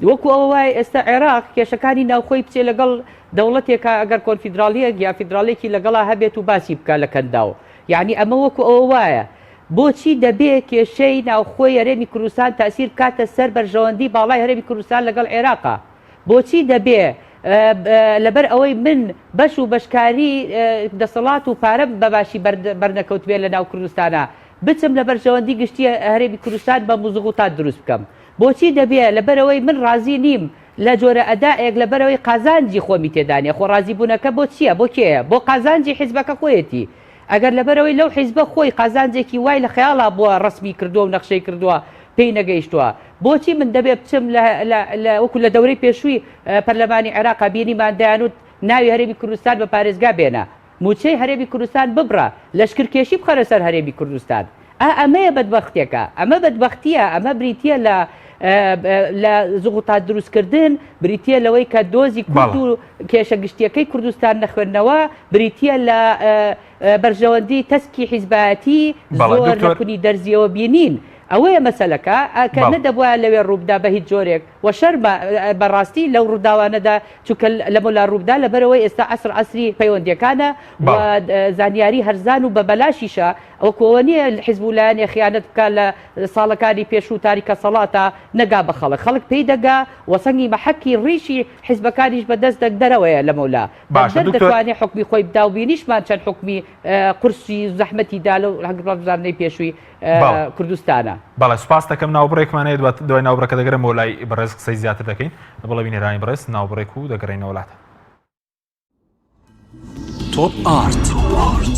وەکو ئەوە وایە ئێستا عێراق کێشەکانی ناوخۆی بچێ لەگەڵ دەوڵەتێکا ئەگەر کۆنفیدراڵیەک یا فیدراڵێکی لەگەڵا هەبێت و باسی بکا لە کەنداو یەعنی ئەمە وەکو ئەوە وایە بۆچی دەبێ کێشەی ناوخۆی هەرێمی کوردستان تەئسیر بکاتە سەر بەرژەوەندی باڵای هەرێمی کوردستان لەگەڵ عێراقا بۆچی دەبێ لەبەر ئەوەی من بەش و بەشکاری دەسەڵات و پارەم بەباشی بەرنەکەوتبێ لە ناو کوردستانا بچم لە بەرژەوەندی گشتی هەرێمی کوردستان بە موزغوتات دروست بکەم بۆچی دەبێ لەبەرئەوەی من ڕازی نیم لە جۆرە ئەدائێک لەبەرئەوەی قازانجی خۆمی تێدا نیە خۆ ڕازی بوونەکە بۆ چیە بۆ کێیە بۆ قازانجی حیزبەکە خۆیەتی ئەگەر لەبەرئەوەی لەو حیزبە خۆی قازانجێکی وای لە خەیاڵا بووە ڕەسمی کردووە و نەخشەی کردووە پێی نەگەیشتووە بۆچی من دەبێ بچم لە لە لە وەکو لە دەورەی پێشووی پەرلەمانی عێراقا بینیمان دەیانوت ناوی هەرێمی کوردستان بە پارێزگا بێنە موچەی هەرێمی کوردستان ببڕە، لەشکرکێشی بخەرە سەر هەرێمی کوردستان. ئا ئەمەیە بەدبەختیەکە. ئەمە بەدبەختیە، ئەمە بریتیە لە لە زغوتات دروستکردن بریتییە لەوەی کە دۆزی کورد و کێشە گشتیەکەی کوردستان نەخوێندنەوە بریتییە لە بەرژەوەندی تەسکی حیزبایەتی زۆر لە کونی دەرزیەوە بینین. ئەوەیە مەسەلەکە کە نەدەبوایە لەوێ ڕووبدا بە هیچ جۆرێک و شەرمە بەڕاستی لەو ڕووداوانەدا چونکە لەمەولا ڕووبدا لەبەرئەوەی ئێستا عەسر عەسری پەیوەندیەکانە و زانیاری هەرزان و بە بەلاشیشە وەکو ئەوە نییە حیزب و لایەنێ خیانەت بکا لە ساڵەکانی پێشوو تاریکە سەڵاتە نەگا بە خەڵک خەڵک پێی دەگا و سەنگی مەحەکی ڕیشی حیزبەکانیش بە دەست دەنگدەرەوەیە لەمەولا باشە دەنگدەر دکتۆر. دەتوانێ حوکمی خۆی بدا و بینیشمان چەند حوکمی قورسی زەحمەتی دا لەو هەڵبژاردنەی پێشووی بەڵێ. کوردستانە. بەڵێ سوپاست دەکەم ناوبڕێکمان هەیە دوای ناوبڕەکە دەگەرێمەوە لای بەڕێز قسەی زیاتر دەکەین بەڵێ بینەرانی بەڕێز ناوبڕێک و دەگەڕێینەوە لاتان. تۆپ ئارت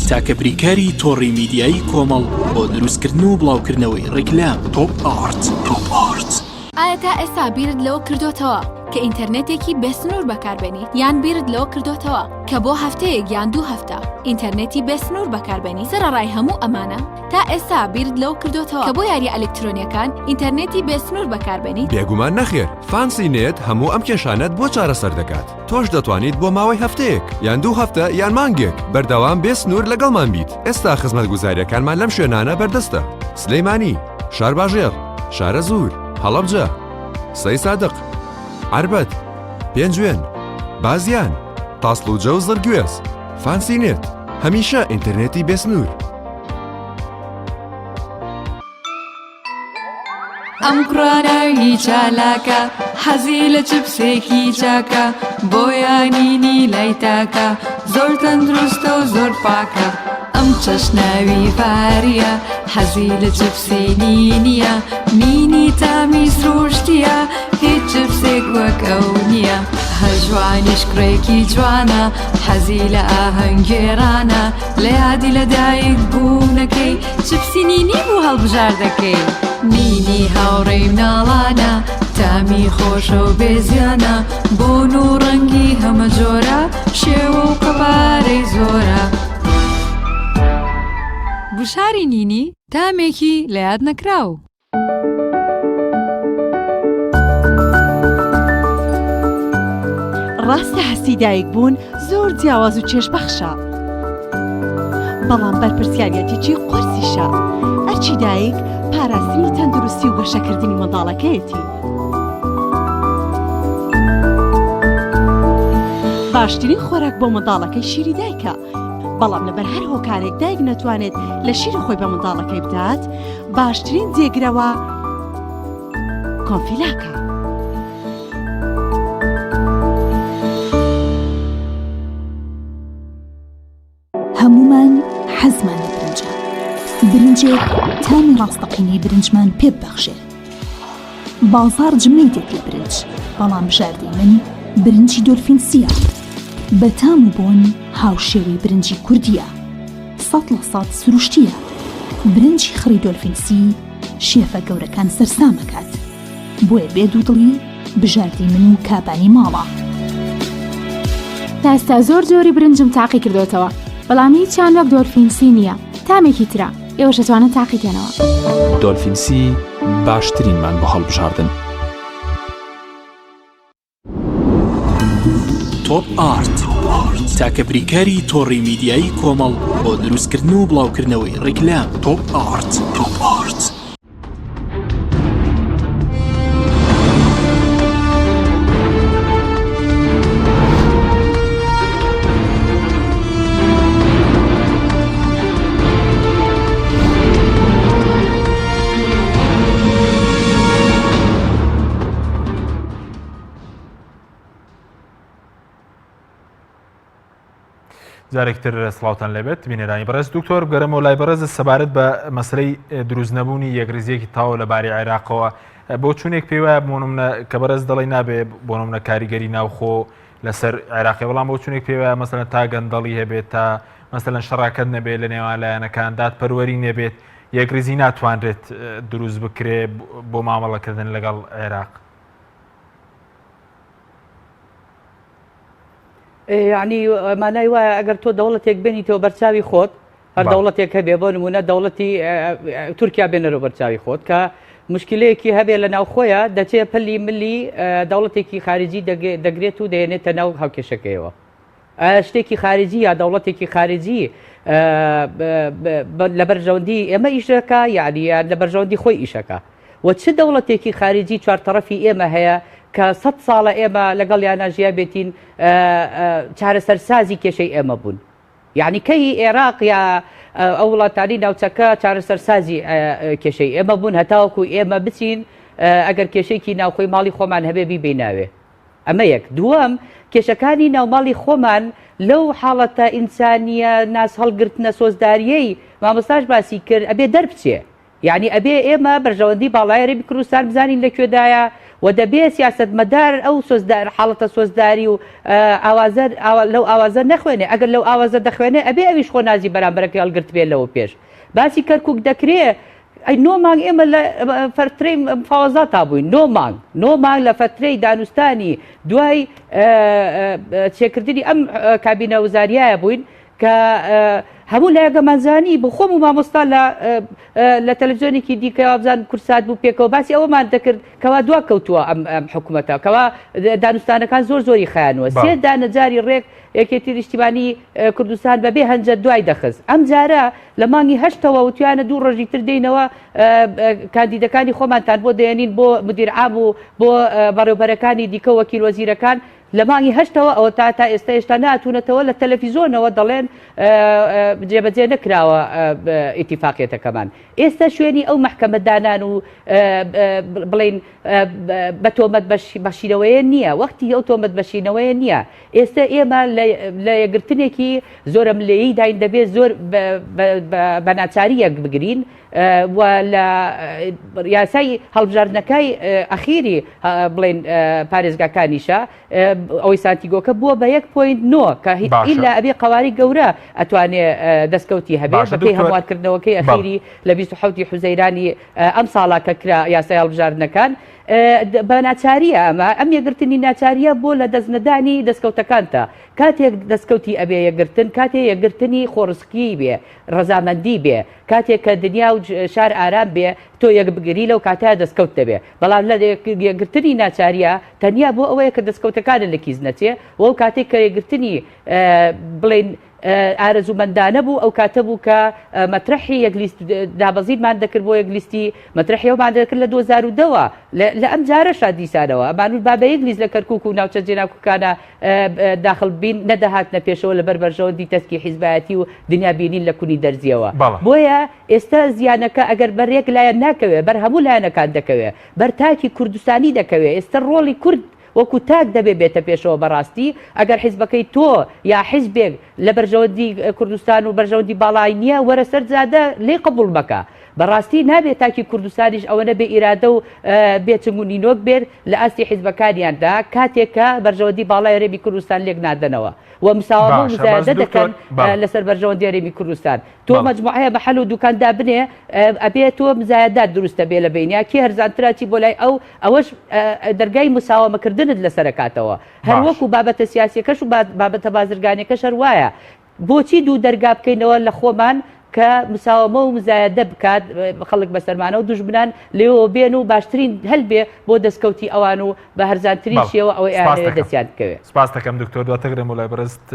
تاکە بریکاری تۆڕی میدیایی کۆمەڵ بۆ دروستکردن و بڵاوکردنەوەی ڕیکلام تۆپ ئارت. تۆپ ئارت. ئایا تا ئێستا بیرت لەوە کردۆتەوە کە ئینتەرنێتێکی بێسنوور بەکاربێنیت؟ یان بیرت لەوە کردۆتەوە کە بۆ هەفتەیەک یان دوو هەفتە ئینتەرنێتی بێسنوور بەکاربێنیت؟ سەرەڕای هەموو ئەمانە تا ئێستا بیرت لەوە کردۆتەوە کە بۆ یارییە ئەلکترۆنییەکان ئینتەرنێتی بێسنوور بەکاربێنیت؟ بێگومان نەخێر، فانسی نێت هەموو ئەم کێشانەت بۆ چارەسەر دەکات. تۆش دەتوانیت بۆ ماوەی هەفتەیەک، یان دوو هەفتە، یان مانگێک بەردەوام بێ سنوور لەگەڵمان بیت. ئێستا خزمەتگوزارییەکانمان لەم شوێنانە بەردەستە، سلێمانی، شارباژێڕ، شارەزوور، هەڵەبجە، سەیسادق، عەربەت، پێنجوێن، بازیان، تاسڵوجە و زڕگوێز. فانسی نێت، هەمیشە ئینتەرنێتی بێ سنوور. ئەم کوڕە ناوی چالاکە حەزی لە چپسێکی چاکە بۆیانینی لای تاکە زۆر تەندروستە و زۆر پاکە ئەم چەشناوی فاریە حەزی لە چپسی نینیە نینی تامی سروشتیە هیچ چپسێک وەک ئەو نییە هەژوانیش کوڕێکی جوانە حەزی لە ئاهەنگگێڕانە لە یادی لە دایک بوونەکەی چپسی نینی بوو هەڵبژاردەکەی. نینی هاوڕێی مناڵانە تامی خۆشە و بێزیانە بۆن و ڕەنگی هەمە جۆرە شێوە و قەبارەی زۆرە. گوشاری نینی تامێکی لە یاد نەکراو. ڕاستە هەستی دایک بوون زۆر جیاواز و چێژبەخشە، بەڵام بەرپرسیاریەتیی قورسیشە. ئەرکی دایک پاراستنی تەندروستی و گەشەکردنی منداڵەکەیەتی. باشترین خۆراک بۆ منداڵەکەی شیری دایکە، بەڵام لەبەر هەر هۆکارێک دایک نەتوانێت لە شیری خۆی بە منداڵەکەی بدات، باشترین جێگرەوە کۆنفیلاکە. هەموومان حەزمان لە برنجە، برنجێک تامی ڕاستەقینەی برنجمان پێ ببەخشێ. بازاڕ جمەی دێت لە برنج، بەڵام بژاردەی من برنجی دۆلفین سییە. بە تام و بۆن هاوشێوەی برنجی کوردییە. 100% سروشتییە. برنجی خڕی دۆلفین سی شێفە گەورەکان سەرسام ئەکات. بۆیە بێ دوودڵی بژاردەی من و کابانی ماڵە. تا ئێستا زۆر جۆری برنجم تاقی کردۆتەوە بەڵام هیچیان وەک دۆلفین سی نییە تامێکی ترە ئێوەش ئەتوانن تاقی کەنەوە. دۆلفین سی باشترینمان بۆ هەڵبژاردن. تۆپ ئارت تاکە بریکاری تۆڕی میدیایی کۆمەڵ بۆ دروستکردن و بڵاوکردنەوەی ڕیکلام تۆپ ئارت. تۆپ ئارت. جارێکتر سڵاوتان لێبێت بینەرانی بەڕێز دکتۆر بگەرەمەوە لای بەڕێز سەبارەت بە مەسلەی دروست نەبوونی یەکریزیەکی تاو لە باری عێراقەوە بۆ چونێک پێی وایە بۆ نمونە کە بەڕێز دەڵی نابێ بۆ نمونە کاریگەری ناوخۆ لەسەر عێراقی بەڵام بۆ چونێک پێی وایە مەسەلەن تا گەندەڵی هەبێت تا مەسەلەن شەڕاکەت نەبێت لە نێوان لایەنەکان دادپەروەری نەبێت یەکریزی ناتوانرێت دروست بکرێ بۆ مامەڵەکردن لەگەڵ عێراق. یعنی مانای وایە ئەگەر تۆ دەوڵەتێک بێنیتەوە بەرچاوی خۆت. هەر دەوڵەتێک هەبێ بۆ نمونە دەوڵەتی تورکیا بێنەرەوە بەرچاوی خۆت کە مشکلەیەکی هەبێ لە ناوخۆیە دەچێ پەلی ملی دەوڵەتێکی خارجی دەگرێت و دەێنێتە ناو هاوکێشەکەیەوە شتێکی خارجی یا دەوڵەتێکی خارجی لە بەرژەوەندی ئێمە ئیشەکە یعنی لە بەرژەوەندی خۆی ئیشەکە و چ دەوڵەتێکی خارجی چوارتەڕەفی ئێمە هەیە کە سە ساڵە ئێمە لەگەڵیانە ژیا بێتین چارەسەرسازی کێشەی ئێمە بوون یعنی کەی عێراق یا ئەو وڵاتانی ناوچەکە چارەسەرسازی کێشەی ئێمە بوون هەتاوەکو ئێمە بچین ئەگەر کێشێکی ناوخۆی ماڵی خۆمان هەبێ بیبیناوێ ئەمە یەک. دووەم، کێشەکانی ناوماڵی خۆمان لەو حاڵەتە ئینسانییە ناز هەڵگرتنە سۆزدارییەی مامۆستاش باسی کرد ئەبێ دەربچێ. یەعنی ئەبێ ئێمە بەرژەوەندی باڵای هەرێمی کوردستان بزانین لە کوێدایە و دەبێ سیاسەتمەدار ئەو سۆزدار حاڵەتە سۆزداری و ئاوازە لەو ئاوازە نەخوێنێ. ئەگەر لەو ئاوازە دەخوێنێ ئەبێ ئەویش خۆ نازی بەرامبەرەکەی هەڵگرتبێ لەوە پێش. باسی کەرکوک دەکرێ ئەی نۆ مانگ ئێمە لە فەترەی مفاوەزاتا بووین نۆ مانگ نۆ مانگ لە فەترەی دانوستانی دوای چێکردنی ئەم کابینە وزاریایە بووین کە هەموو لایەکەمان زانی بۆ خۆم و مامۆستا لە لە تەلەڤزیۆنێکی دیکە وابزان کورسات بوو پێکەوە باسی ئەوەمان دەکرد کەوا دوا کەوتووە ئەم ئەم حکوومەتە کەوا دانوستانەکان زۆر زۆری خایانوە سێ دانە جاری ڕێک یەکێتی نیشتیمانی کوردستان بەبێ هەنجە دوای دەخست. ئەمجارە لە مانگی هەشتەوە وتویانە دوو ڕۆژی تر دێینەوە کاندیدەکانی خۆمانتان بۆ دەیەنین بۆ مدیر عام و بۆ بەڕێوبەرەکانی دیکە وەکیل وەزیرەکان لە مانگی هەشتەوە ئەوە تا تا ئێستا هێشتا ناتونەتەوە لە تەلەفیزۆنەوە دەڵێن جێبەجێ نەکراوە ئیتیفاقیەتەکەمان ئێستا شوێنی ئەو مەحکەمە دانان و بڵین بە تۆمەت بەشینەوەیە نییە وەختی ئەو تۆمەت بەشینەوەیە نییە ئێستە ئێمە لە یەکگرتنێکی زۆرەملێی داین دەبێت زۆر بە ناچاری یەک بگرین و لە یاسای هەڵبژاردنەکەی ئەخیری بڵێن پارێزگاکانیشە ئەوەی سانتیگۆکە بووە بە یەک point نۆ کە ئیلا ئەبێ قەواری گەورە ئەتوانێ دەستکەوتی هەبێ بەپێی هەموارکردنەوەکەی ئەخیری لە 27 حوزەیرانی ئەم ساڵە کە کرا یاسای هەڵبژاردنەکان بە ناچاریە ئەمە، ئەم یەکگرتنی ناچاریە بۆ لە دەست نەدانی دەستکەوتەکانتە، کاتێک دەستکەوتی ئەبێ یەکگرتن کاتێ یەکگرتنی خۆڕسکیی بێ، ڕەزامەندی بێ، کاتێک کە دنیا و شار ئارام بێ تۆ یەکبگری لەو کاتەیا دەستکەوت دەبێ، بەڵام لە یەکگرتنی ناچاریە تەنیا بۆ ئەوەیە کە دەستکەوتەکانت لە کیس نەچێ و ئەو کاتەی کە یەکگرتنی بڵێین ئارەزوومەندانە بوو، ئەو کاتە بوو کە مەترەحی یەک لیست دابەزینمان دەکرد بۆ یەک لیستی، مەترەحی ئەومان دەکرد لە 2010 وە، لە ئەم جارەشا دیسانەوە ئەمانوت با بە یەک لیست لە کەرکووک و ناوچە جێناکۆکانە داخڵ بین، نەدەهاتنە پێشەوە لەبەر بەرژەوەندی تەسکی حیزبایەتی و دنیا بینین لە کونی دەرزییەوە. بۆیە ئێستا زیانەکە ئەگەر بەر یەک لایەن ناکەوێ، بەر هەموو لایەنەکان دەکەوێ، بەر تاکی کوردستانی دەکەوێ، ئێستا ڕۆڵی کورد وەکو تاک دەبێ بێتە پێشەوە بەڕاستی ئەگەر حیزبەکەی تۆ یا حیزبێک لە بەرژەوەندی کوردستان و بەرژەوەندی باڵای نیە وەرە سەر جادە لێی قبوڵ مەکە بەڕاستی نابێ تاکی کوردستانیش ئەوەنە بێ ئیرادە و بێ چنگ و نینۆک بێت لە ئاستی حیزبەکانیاندا کاتێک کە بەرژەوەندی باڵای هەرێمی کوردستان لێک نادەنەوە و مساوەمە و باشە بەس مزایەدە دکتۆر دەکەن بەڵێ لەسەر بەرژەوەندی هەرێمی کوردستان تۆ بەڵێ. مەجموعەیە مەحەل و دوکان دابنێ ئەبێ تۆ مزایەدات دروستە بێ لە بەینیا کێ هەرزانترە چی بۆ لای ئەو ئەوەش دەرگای مساوەمەکردنت لەسەر ئەکاتەوە هەر باش. وەکو بابەتە سیاسیەکەش و بابەتە بازرگانیەکەش هەر وایە بۆچی دوو دەرگا بکەینەوە لە خۆمان کە مساوەمە و مزایەدە بکات خەڵک بەسەرمانەوە دوژمنان لێوە بێن و باشترین هەل بێ بۆ دەستکەوتی ئەوان و بە هەرزانترین بەڵێ شێوە ئەوەی سپاست ئەیانەوێ دەکەم. دەستیان بکەوێ. سپاست دەکەم دکتۆر دواتر گەڕێمەوە لای بەڕێزت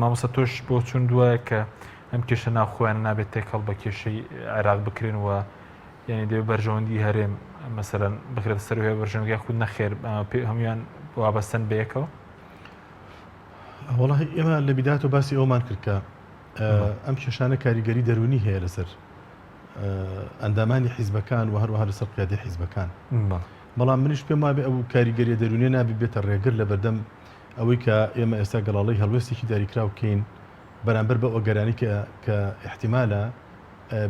مامۆستا تۆش بۆچوون دوایە کە ئەم کێشە ناوخۆیانە نابێت تێکەڵ بە کێشەی عێراق بکرێن و یعنی دەبێت بەرژەوەندی هەرێم مەسەلەن بخرێتە سەر هەیە بەرژەوەندی خود نەخێر پێ هەمویان وابەستن بە یەکەوە وەڵاهی ئێمە لە بیداتەوە باسی ئەومان کرد کە ئەم کێشانە کاریگەری دەروونی هەیە لەسەر ئەندامانی حیزبەکان و هەروەها لەسەر قیادی حیزبەکان بەڵام منیش پێم وابێ ئەو کاریگەریە دەروونیە نابێ بێتە ڕێگر لە بەردەم ئەوەی کە ئێمە ئێستا گەڵاڵەی هەڵوێستێکی دیاریکراو بکەین بەرامبەر بەو ئەگەرانەی کە کە ئیحتیمالە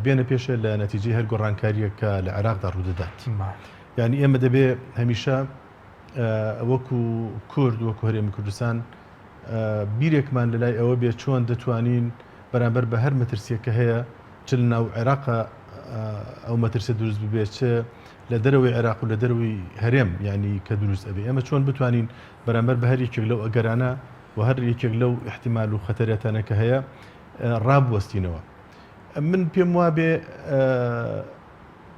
بێنە پێشێ لە نەتیجەی هەر گۆڕانکارییەک کە لە عێراقدا ڕوودەدات. یانی ئێمە دەبێ هەمیشە وەکو کورد وەکو هەرێمی کوردستان بیرێکمان لە لای ئەوە بێ چۆن دەتوانین بەرامبەر بە هەر مەترسیەک کە هەیە چ لە ناو عێراق ئەو مەترسیە دروست ببێت چ لە دەرەوەی عێراق و لە دەرەوەی هەرێم یانی کە دروست ئەبێ ئێمە چۆن بتوانین بەرامبەر بە هەر یەکێک لەو ئەگەرانە و هەر یەکێک لەو ئیحتیمال و خەتەراتانە کە هەیە ڕابوەستینەوە. من پێم وابێ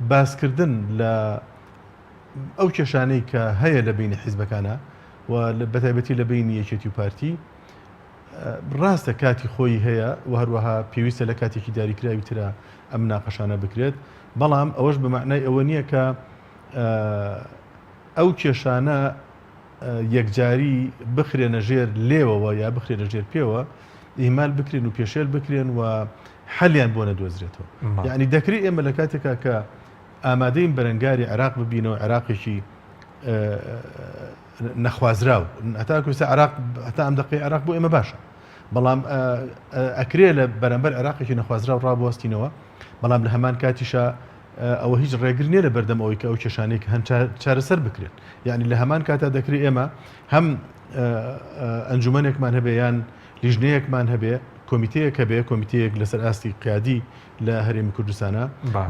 باسکردن لە ئەو کێشانەی کە هەیە لە بینی حیزبەکانە و بەتایبەتی لە بینی یەکێتی و پارتی ڕاستە کاتی خۆی هەیە و هەروەها پێویستە لە کاتێکی دیاریکراوی ترا ئەم مناقەشانە بکرێت، بەڵام ئەوەش بە مەعنای ئەوە نییە کە ئەو کێشانە یەکجاری بخرێنە ژێر لێوەوە یا بخرێنە ژێر پێوە، ئیهمال بکرێن و پێشێل بکرێن و حەلیان بۆ نەدۆزرێتەوە. یعنی دەکرێت ئێمە لە کاتێکا کە ئامادەین بەرەنگاری عێراق ببینەوە، عێراقێکی نەخوازراو هەتاکو ئێستا عێراق هەتا ئەم دەقەی عێراق بۆ ئێمە باشە بەڵام ئەکرێ لە بەرامبەر عێراقێکی نەخوازراو ڕابوەستینەوە بەڵام لە هەمان کاتیشا ئەوە هیچ ڕێگر نییە لە بەردەم ئەوەی کە ئەو کێشانەی کە هەن چارەسەر بکرێن یعنی لە هەمان کاتا دەکرێت ئێمە هەم ئەنجومەنێکمان هەبێ یان لیژنەیەکمان هەبێ کۆمیتەیەک هەبێ کۆمیتەیەک لەسەر ئاستی قیادی لە هەرێمی کوردستانە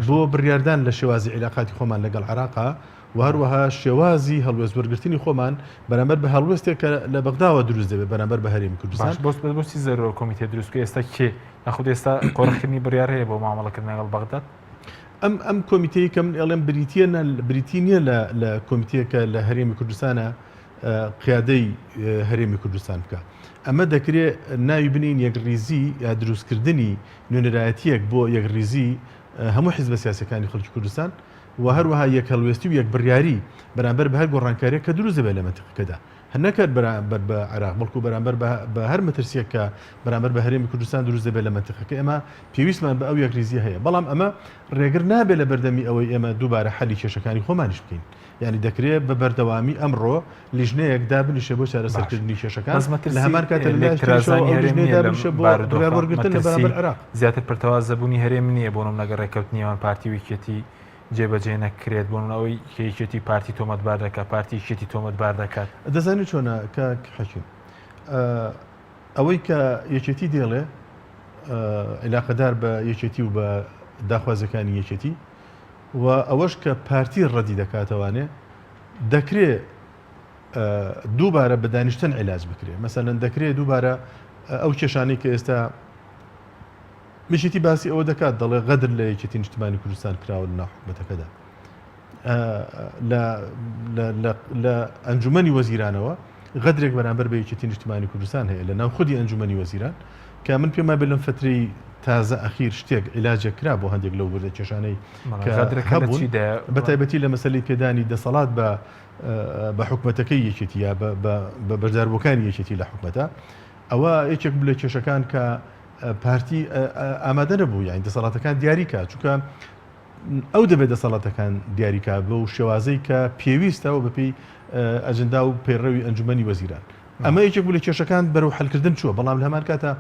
بۆ بڕیاردان لە شێوازی عیلاقاتی خۆمان لەگەڵ عێراقا و هەروەها شێوازی هەڵوێست وەرگرتنی خۆمان بەرامبەر بە هەڵوێستێک کە لە بەغداوە دروست دەبێت بەرامبەر بە هەرێمی کوردستان. باش بۆ بۆچی زەرورە کۆمیتە دروست بکەی ئێستا کێ یاخود ئێستا قۆرخکردنی بڕیار هەیە بۆ مامەڵەکردن لەگەڵ بەغداد؟ ئەم ئەم کۆمیتەی کە من ئەڵێم بریتییە نە بریتی نییە لە لە کۆمیتەیەکە لە هەرێمی کوردستانە قیادەی هەرێمی کوردستان بکە ئەمە دەکرێ ناوی بنین یەکڕیزی یا دروستکردنی نوێنەرایەتیەک بۆ یەکڕیزی هەموو حیزبە سیاسەکانی خەڵکی کوردستان و هەروەها یەکهەڵوێستی و یەکبڕیاری بەرامبەر بە هەر گۆڕانکارییەک کە دروست دەبێت لە مەنتیقەکەدا، نەک هەر بەرامبەر بە عێراق، بەڵکو بەرامبەر بە هەر مەترسییەک کە بەرامبەر بە هەرێمی کوردستان دروست دەبێت لە مەنتیقەکە، ئێمە پێویستمان بە ئەو یەکریزییە هەیە، بەڵام ئەمە ڕێگر نابێت لە بەردەمی ئەوەی ئێمە دووبارە حەلی کێشەکانی خۆمانیش بکەین، یانی دەکرێت بە بەردەوامی ئەمڕۆ لیژنەیەک دابنیشێ بۆ چارەسەرکردنی کێشەکان، لە هەمان کاتە لە لایەکی تریشەوە ئەو لیژنەیە دابنیشێ بۆ بڕیار وەرگرتن لە بەرامبەر عێراق. زیاتر پەرتەوازەبوونی هەرێم نییە، بۆ نمونە گەر ڕێککەوتنی نێوان پارتی و یەکێتی جێبەجێ نەکرێت، بۆ نمونە ئەوەی کە یەکێتی پارتی تۆمەتبار دەکات، پارتی یەکێتی تۆمەتبار دەکات. دەزانی چۆنە کاک حەکیم، ئەوەی کە یەکێتی دێڵێ عیلاقەدار بە یەکێتی و بە داخوازیەکانی یەکێتی و ئەوەش کە پارتی ڕەدی دەکاتەوانێ دەکرێ دووبارە بە دانیشتن عیلاج بکرێ مەسەلەن دەکرێ دووبارە ئەو کێشانەی کە ئێستا یەکێتی باسی ئەوە دەکات دەڵێ غەدر لە یەکێتی نیشتمانی کوردستان کراوە لە ناو حکومەتەکەدا لە ئەنجومەنی وەزیرانەوە غەدرێک بەرامبەر بە یەکێتی نیشتمانی کوردستان هەیە لە ناو خودی ئەنجومەنی وەزیران کە من پێم وابێ لەم فترەی تازە ئەخیر شتێک عیلاجێک کرا بۆ هەندێک لەو وردە کێشانەی کە هەبوون بە تایبەتی لە مەسەلەی پێدانی دەسەڵات بە بە حکومەتەکەی یەکێتی یا بە بەشداربووەکانی یەکێتی لە حکومەتە ئەوە یەکێک بوو لە کێشەکان کە پارتی ئامادە نەبوو یانی دەسەڵاتەکان دیاری کا چونکە ئەو دەبێت دەسەڵاتەکان دیاری کا بەو شێوازەی کە پێویستە و بەپێی ئەجندا و پەیڕەوی ئەنجومەنی وەزیران ئەمە یەکێک بوو لە کێشەکان بەرەو حلکردن چووە بەڵام لە هەمان کاتە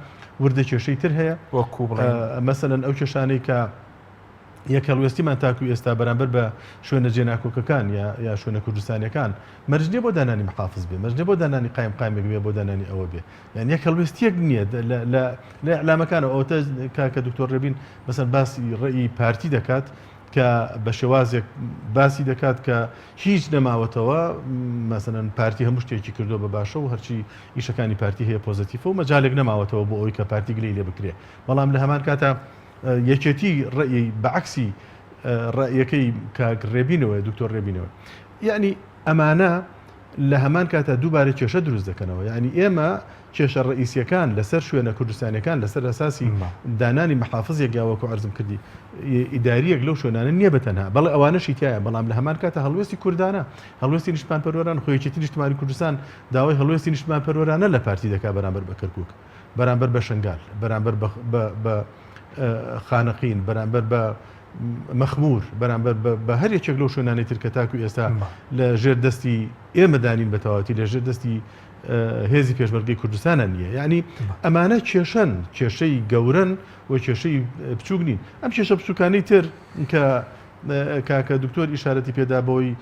وردە کێشەی تر هەیە وەکو مەسەلەن ئەو کێشانەی کە یەک هەڵوێستیمان تاکو ئێستا بەرامبەر بە شوێنە جێناکۆکەکان یا یا شوێنە کوردستانیەکان مەرج نییە بۆ دانانی محافز بێ مەرج نییە بۆ دانانی قایم قامێک بێ بۆ دانانی ئەوە بێ یان یەک هەڵوێستیەک نییە لە لە لە ئیعلامەکانەوە ئەوەتە کاکە دکتۆر ڕێبین مەسەن باسی ڕێی پارتی دەکات کە بە شێوازێک باسی دەکات کە هیچ نەماوەتەوە مەسەن پارتی هەموو شتێکی کردو بە باشە و هەرچی ئیشەکانی پارتی هەیە پۆزەتیفە و مەجالێک نەماوەتەوە بۆ ئەوەی کە پارتی گلەی لێ بکرێ بەڵام لە هەمان کاتا یەکێتی ڕێی بە عەکسی ڕەئیەکەی کاک ڕێبینەوەیە دکتۆر ڕێبینەوە یعنی ئەمانە لە هەمان کاتا دووبارە کێشە دروست دەکەنەوە یعنی ئێمە کێشە ڕئیسیەکان لەسەر شوێنە کوردستانیەکان لەسەر ئەساسی دانانی محافزێک یا وەکو عەرزم کردی ئیداریەک لەو شوێنانە نییە بە تەنها بەڵێ ئەوانەشی تایە بەڵام لە هەمان کاتە هەڵوێستی کوردانە هەڵوێستی نیشتمان پەروەران خۆ یەکێتی نیشتمانی کوردستان داوای هەڵوێستی نیشتمان پەروەرانە لە پارتی دەکا بەرامبەر بە کەرکوک بەرامبەر بە شنگال بەرامبەر بە خانەقین بەرامبەر بە مەخمور بەرامبەر بە هەر یەکێک لەو شوێنانەی تر کە تاکو ئێستا لە ژێر دەستی ئێمە دانین بە تەواوەتی لە ژێر دەستی هێزی پێشمەرگەی کوردستانە نییە یعنی ئەمانە کێشەن کێشەی گەورن و کێشەی بچووک نین ئەم کێشە بچووکانەی تر کە کاکە دکتۆر ئیشارەتی پێدا بەوەی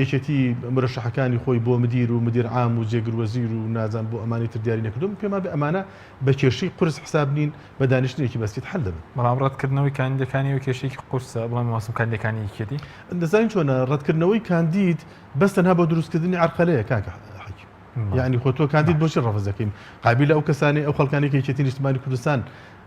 یەکێتی مرەشەحەکانی خۆی بۆ مدیر و مدیر عام و جێگر وەزیر و نازان بۆ ئەمانی تر دیاری نەکردووە من پێم وابێ ئەمانە بە کێشەی قورس حساب نین بە دانیشتنێکی بەسیت حل دەبن. بەڵام ڕەتکردنەوەی کاندیدەکانی ئەوە کێشەیەکی قورسە، بڵێم مەبەستم کاندیدەکانی یەکێتی. دەزانی چۆنە، ڕەتکردنەوەی کاندید بەس تەنها بۆ دروستکردنی عەرقەلەیە کاکە حەکیم. یعنی خۆ تۆ کاندید بۆچی ڕەفز دەکەین قابیلە ئەو کەسانی ئەو خەڵکانی کە یەکێتی نیشتمانی کوردستان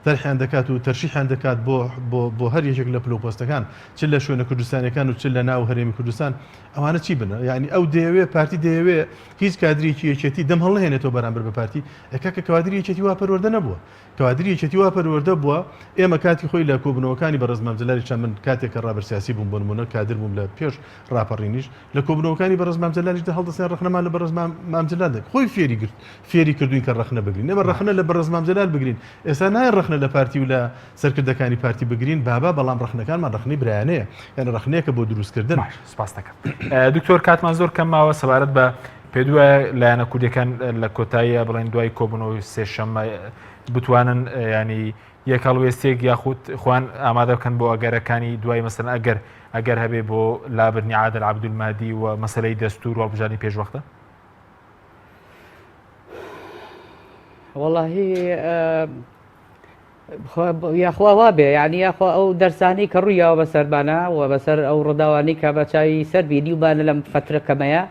تەرحیان دەکات و تەرشیحیان دەکات بۆ بۆ بۆ هەر یەکێک لە پلە و پۆستەکان چ لە شوێنە کوردستانیەکان و چ لە ناو هەرێمی کوردستان ئەوانە چی بن یعنی ئەو دەیەوێ پارتی دەیەوێ هیچ کادرێکی یەکێتی دەم هەڵنەهێنێتەوە بەرامبەر بە پارتی ئێ کاکە کادری یەکێتی وا پەروەردە نەبووە کادری یەکێتی وا پەروەردە بووە ئێمە کاتی خۆی لە کۆبوونەوەکانی بەڕێز مام جەلالیشا من کاتێک کە ڕابەر سیاسی بووم بۆ نموونە کادر بووم لە پێش ڕاپەڕینیش لە کۆبوونەوەکانی بەڕێز مام جەلالیشدا هەڵدەستین ڕەخنەمان لە بەڕێز مام جەلال دەکرد خۆی فێری گرت فێری کردوین کە ڕەخنە بگرین ئێمە ڕەخنە لە بەڕێز مام جەلال بگرین ئێستا نایەن ڕەخنە لە پارتی و لە سەرکردەکانی پارتی بگرین بابا بەڵام ڕەخنەکانمان ڕەخنەی برایانەیە یعنی ڕەخنەیەکە بۆ دروستکردن. باش سپاس دەکەم دکتۆر کاتمان زۆر کەم ماوە سەبارەت بە پێ دوایە لایەنە کوردەکان لە کۆتاییە بڵێن دوای کۆبوونەوەی سێشەممە بتوانن ینی یەک هەڵوێستێک یاخود خوان ئامادە بکەن بۆ ئەگەرەکانی دوای مەسەن ئەگەر ئەگەر هەبێ بۆ لابردنی عادل عەبدولمادی و مەسلەی دەستور و هەڵبژاردنی پێشوەختە؟ وەڵاهی یاخوا وابێ یعنی یاخوا ئەو دەرسانی کە ڕوویاوە بەسەرمانە و بەسەر ئەو ڕووداوانەی کە بە چاوی سەر بینیومانە لەم فەترە کەمەیە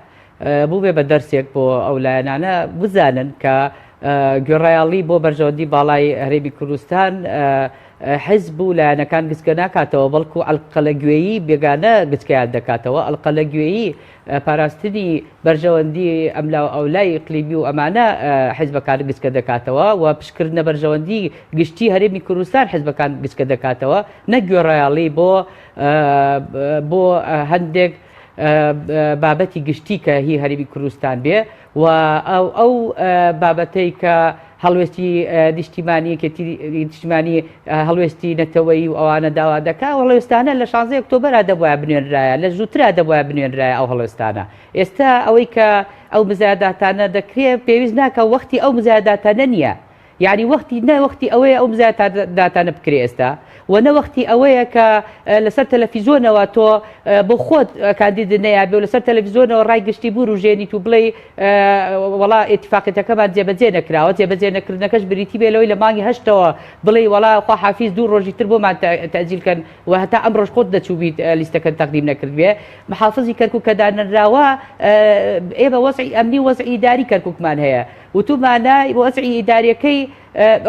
بووبێ بە دەرسێک بۆ ئەو لایەنانە بزانن کە گوێڕایەڵی بۆ بەرژەوەندی باڵای هەرێمی کوردستان حزب و لایەنەکان گچکە ناکاتەوە بەڵکو ئەلقەلەگوێیی بێگانە گچکەیان دەکاتەوە ئەلقەلەگوێیی پاراستنی بەرژەوەندی ئەملاو ئەولای ئیقلیمی و ئەمانە حزبەکان گچکە دەکاتەوە و پشتکردنە بەرژەوەندی گشتی هەرێمی کوردستان حزبەکان گچکە دەکاتەوە نەک گوێڕایەڵی بۆ بۆ هەندێک بابەتی گشتی کە هی هەرێمی کوردستان بێ و ئەو ئەو بابەتەی کە هەڵوێستی نیشتیمانی یەکێتی نیشتیمانی هەڵوێستی نەتەوەیی و ئەوانە داوا دەکا ئەو هەڵوێستانە لە شانزەی ئۆکتۆبەرا دەبوایە بنوێنرایە لە زووترا دەبوایە بنوێنرایە ئەو هەڵوێستانە ئێستا ئەوەی کە ئەو مزایداتانە دەکرێ پێویست ناکە وەختی ئەو مزایداتانە نییە یعنی وەختی نە وەختی ئەوەیە ئەو مزایداتانە بکرێ ئێستا و نە وەختی ئەوەیە کە لەسەر تەلەفیزۆنەوە تۆ بۆ خۆت کاندید نەیابێ و لەسەر تەلەفیزۆنەوە ڕای گشتی بوروژێنیت و بڵێی وەڵا ئیتفاقیەتەکەمان جێبەجێ نەکراوە، جێبەجێ نەکردنەکەش بریتی بێ لەوەی لە مانگی هەشتەوە بڵێی وەڵا خواحافیز دوو ڕۆژی تر بۆمان تەئجیل کەن و هەتا ئەمڕۆش خۆت نەچووبیت لیستەکەت تەقدیم نەکردبێ. محافزی کەرکوک کە دانەنراوە ئێمە وەزعی ئەمنی و وەزعی ئیداری کەرکوکمان هەیە وتومانە وەزعی ئیداریەکەی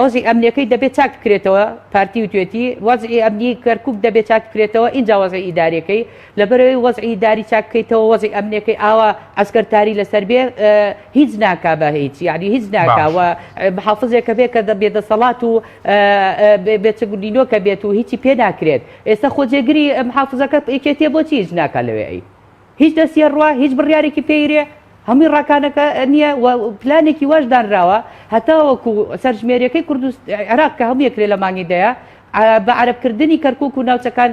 وەزعی ئەمنیەکەی دەبێت چاک بکرێتەوە، پارتی وتوێتی وەزعی ئەمنی کەرکوک دەبێت چاک بکرێتەوە ئینجا وەزعی ئیداریەکەی، لەبەرئەوەی وەزعی ئیداری چاک بکەیتەوە وەزعی ئەمنیەکەی ئاوا عەسکەر تاری لەسەر بێ هیچ ناکا بە هیچ یعنی هیچ ناکا و محافزێکە بێ کە بێدەسەڵات و بێچک و نینۆکە بێت و هیچی پێ ناکرێت ئێستا خۆ جێگری محافزەکە یەکێتیە بۆچی هیچ ناکا لەوێ ئەی هیچ دەستیە ڕوا هیچ بڕیارێکی پێیرێ هەمووی ڕاکانەکە نییە و پلانێکی واش دانراوە هەتاوەکو سەرژمێریەکەی کوردست عێراق کە هەموو یەکرێ لە مانگی دەیە بە عەرەبکردنی کەرکوک و ناوچەکان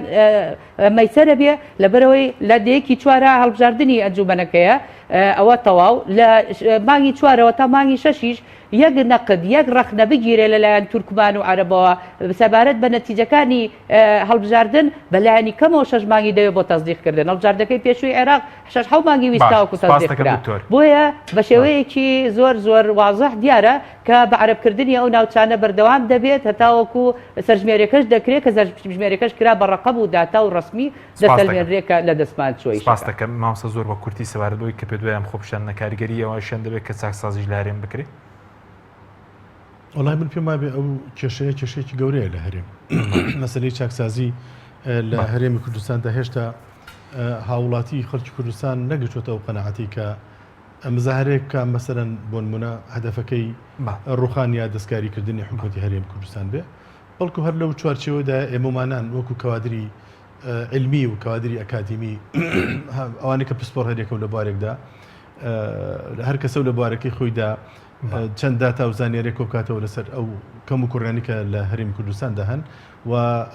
مەیسەرە بێ لەبەرئەوەی لە دەیەکی چوارا هەڵبژاردنی ئەنجومەنەکەیە ئەوە تەواو لە مانگی چوارەوە تا مانگی شەشیش یەک نەقد یەک ڕەخنە بگیرێ لەلایەن تورکمان و عەرەبەوە سەبارەت بە نەتیجەکانی هەڵبژاردن بەلایەنی کەمەوە شەش مانگی دەوێت بۆ تەسدیق کردن هەڵبژاردەکەی پێشووی عێراق شەش حەو مانگی ویست باش تاوەکو سپاس تەسدیق دەکەم کرا دکتۆر. بۆیە بە باش. شێوەیەکی زۆر زۆر وازح دیارە کە بە عەرەبکردنی ئەو ناوچانە بەردەوام دەبێت هەتاوەکو سەرژمێریەکەش دەکرێت کە سەرژمێریەکەش کرا بە ڕەقەم و داتا و ڕەسمی سپاس دەکەم. دەسەلمێنرێ کە لە دەستمان چووە سپاس ئیشەکە. دەکەم مامۆستا زۆر بە کورتی سەبارەت بەوەی کە پێت وایە ئەم خۆپیشاندنە کاریگەری ئەوەشیان دەبێت کە چاکسازیش لە هەرێم بکرێ؟ وەڵای من پێم وابێ ئەو کێشەیە کێشەیەکی گەورەیە لە هەرێم مەسلەی چاکسازی لە هەرێمی کوردستاندا هێشتا هاوڵاتی خەڵکی کوردستان نەگەشتوەتە ئەو قەناعەتەی کە مزاهرەیەک بکا مەسەلەن بۆ نمونە هەدەفەکەی ڕوخان یا دەستکاریکردنی حکوومەتی هەرێمی کوردستان بێ بەڵکو هەر لەو چوارچێوەدا ئێمەمانان وەکو کەوادری علمی و کەوادری ئەکادیمی ئەوانەی کە پسپۆر هەریەکە و لە بوارێکدا هەر کەسە و لە بوارەکەی خۆیدا چەند داتا و زانیاریەک کۆبکاتەوە لەسەر ئەو کەم و کوڕیانی کە لە هەرێمی کوردستاندا هەن و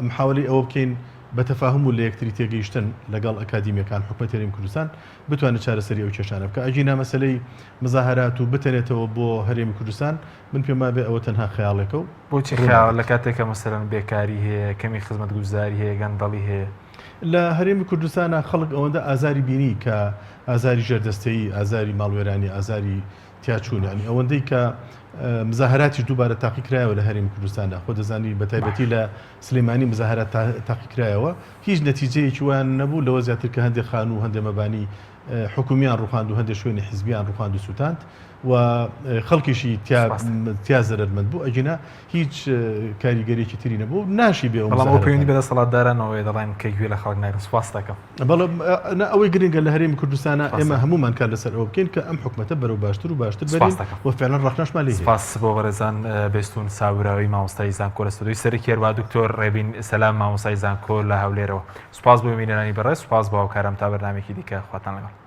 محاوەلەی ئەوە بکەین بە تەفاهوم و لە یەکتری تێگەیشتن لەگەڵ ئەکادیمیەکان حکومەتی هەرێمی کوردستان بتوانێت چارەسەری ئەو کێشانە بکا ئەگینا مەسەلەی مزاهەرات و بتەنێتەوە بۆ هەرێمی کوردستان من پێم وابێ ئەوە تەنها خەیاڵێکە و بۆچی ڕوو خەیاڵە نادات. لە کاتێکا مەسەلەن بێکاری هەیە، کەمی خزمەتگوزاری هەیە، گەندەڵی هەیە؟ لە هەرێمی کوردستانا خەڵک ئەوەندە ئازاری بینی کە ئازاری ژێردەستەیی، ئازاری ماڵوێرانی، ئازاری تیاچوون یانی ئەوەندەی کە مزاهەراتیش دووبارە تاقی کرایەوە لە هەرێمی کوردستاندا خۆ دەزانی بە تایبەتی لە سلێمانی مزاهەرات تاقی کرایەوە هیچ نەتیجەیەکی وایان نەبوو لەوە زیاتر کە هەندێک خانوو و هەندێک مەبانی حکومیان ڕوخاند و هەندێک شوێنی حزبیان ڕوخاند و سووتاند. و خەڵکیشی تیا زەرەرمەند بوو ئەگینا هیچ کاریگەریەکی تری نەبوو ناشی بێ بەڵام ئەو پەیوەندی بە دەسەڵاتدارانەوە دەڵێن کە گوێ لە خەڵک ناگرن سوپاس دەکەم. بەڵێ ئەوەی گرنگە لە هەرێمی کوردستانە ئێمە هەمومان کار لەسەر ئەوە بکەین کە ئەم حکومەتە بەرەو باشتر و باشتر بەرین و فعلا ڕەخنەشمان لێ سپاس بۆ بەڕێزان بێستون ساوراوی مامۆستای زانکۆ لە ستۆدیۆی سەرەکی هەروە دکتۆر ڕێبین سەلام مامۆستای زانکۆ لە هەولێرەوە سپاس بۆ بینەرانی بەڕێز سپاس بۆ هاوکارم تا بەرنامێکی دیکە خواتان لەگەڵ.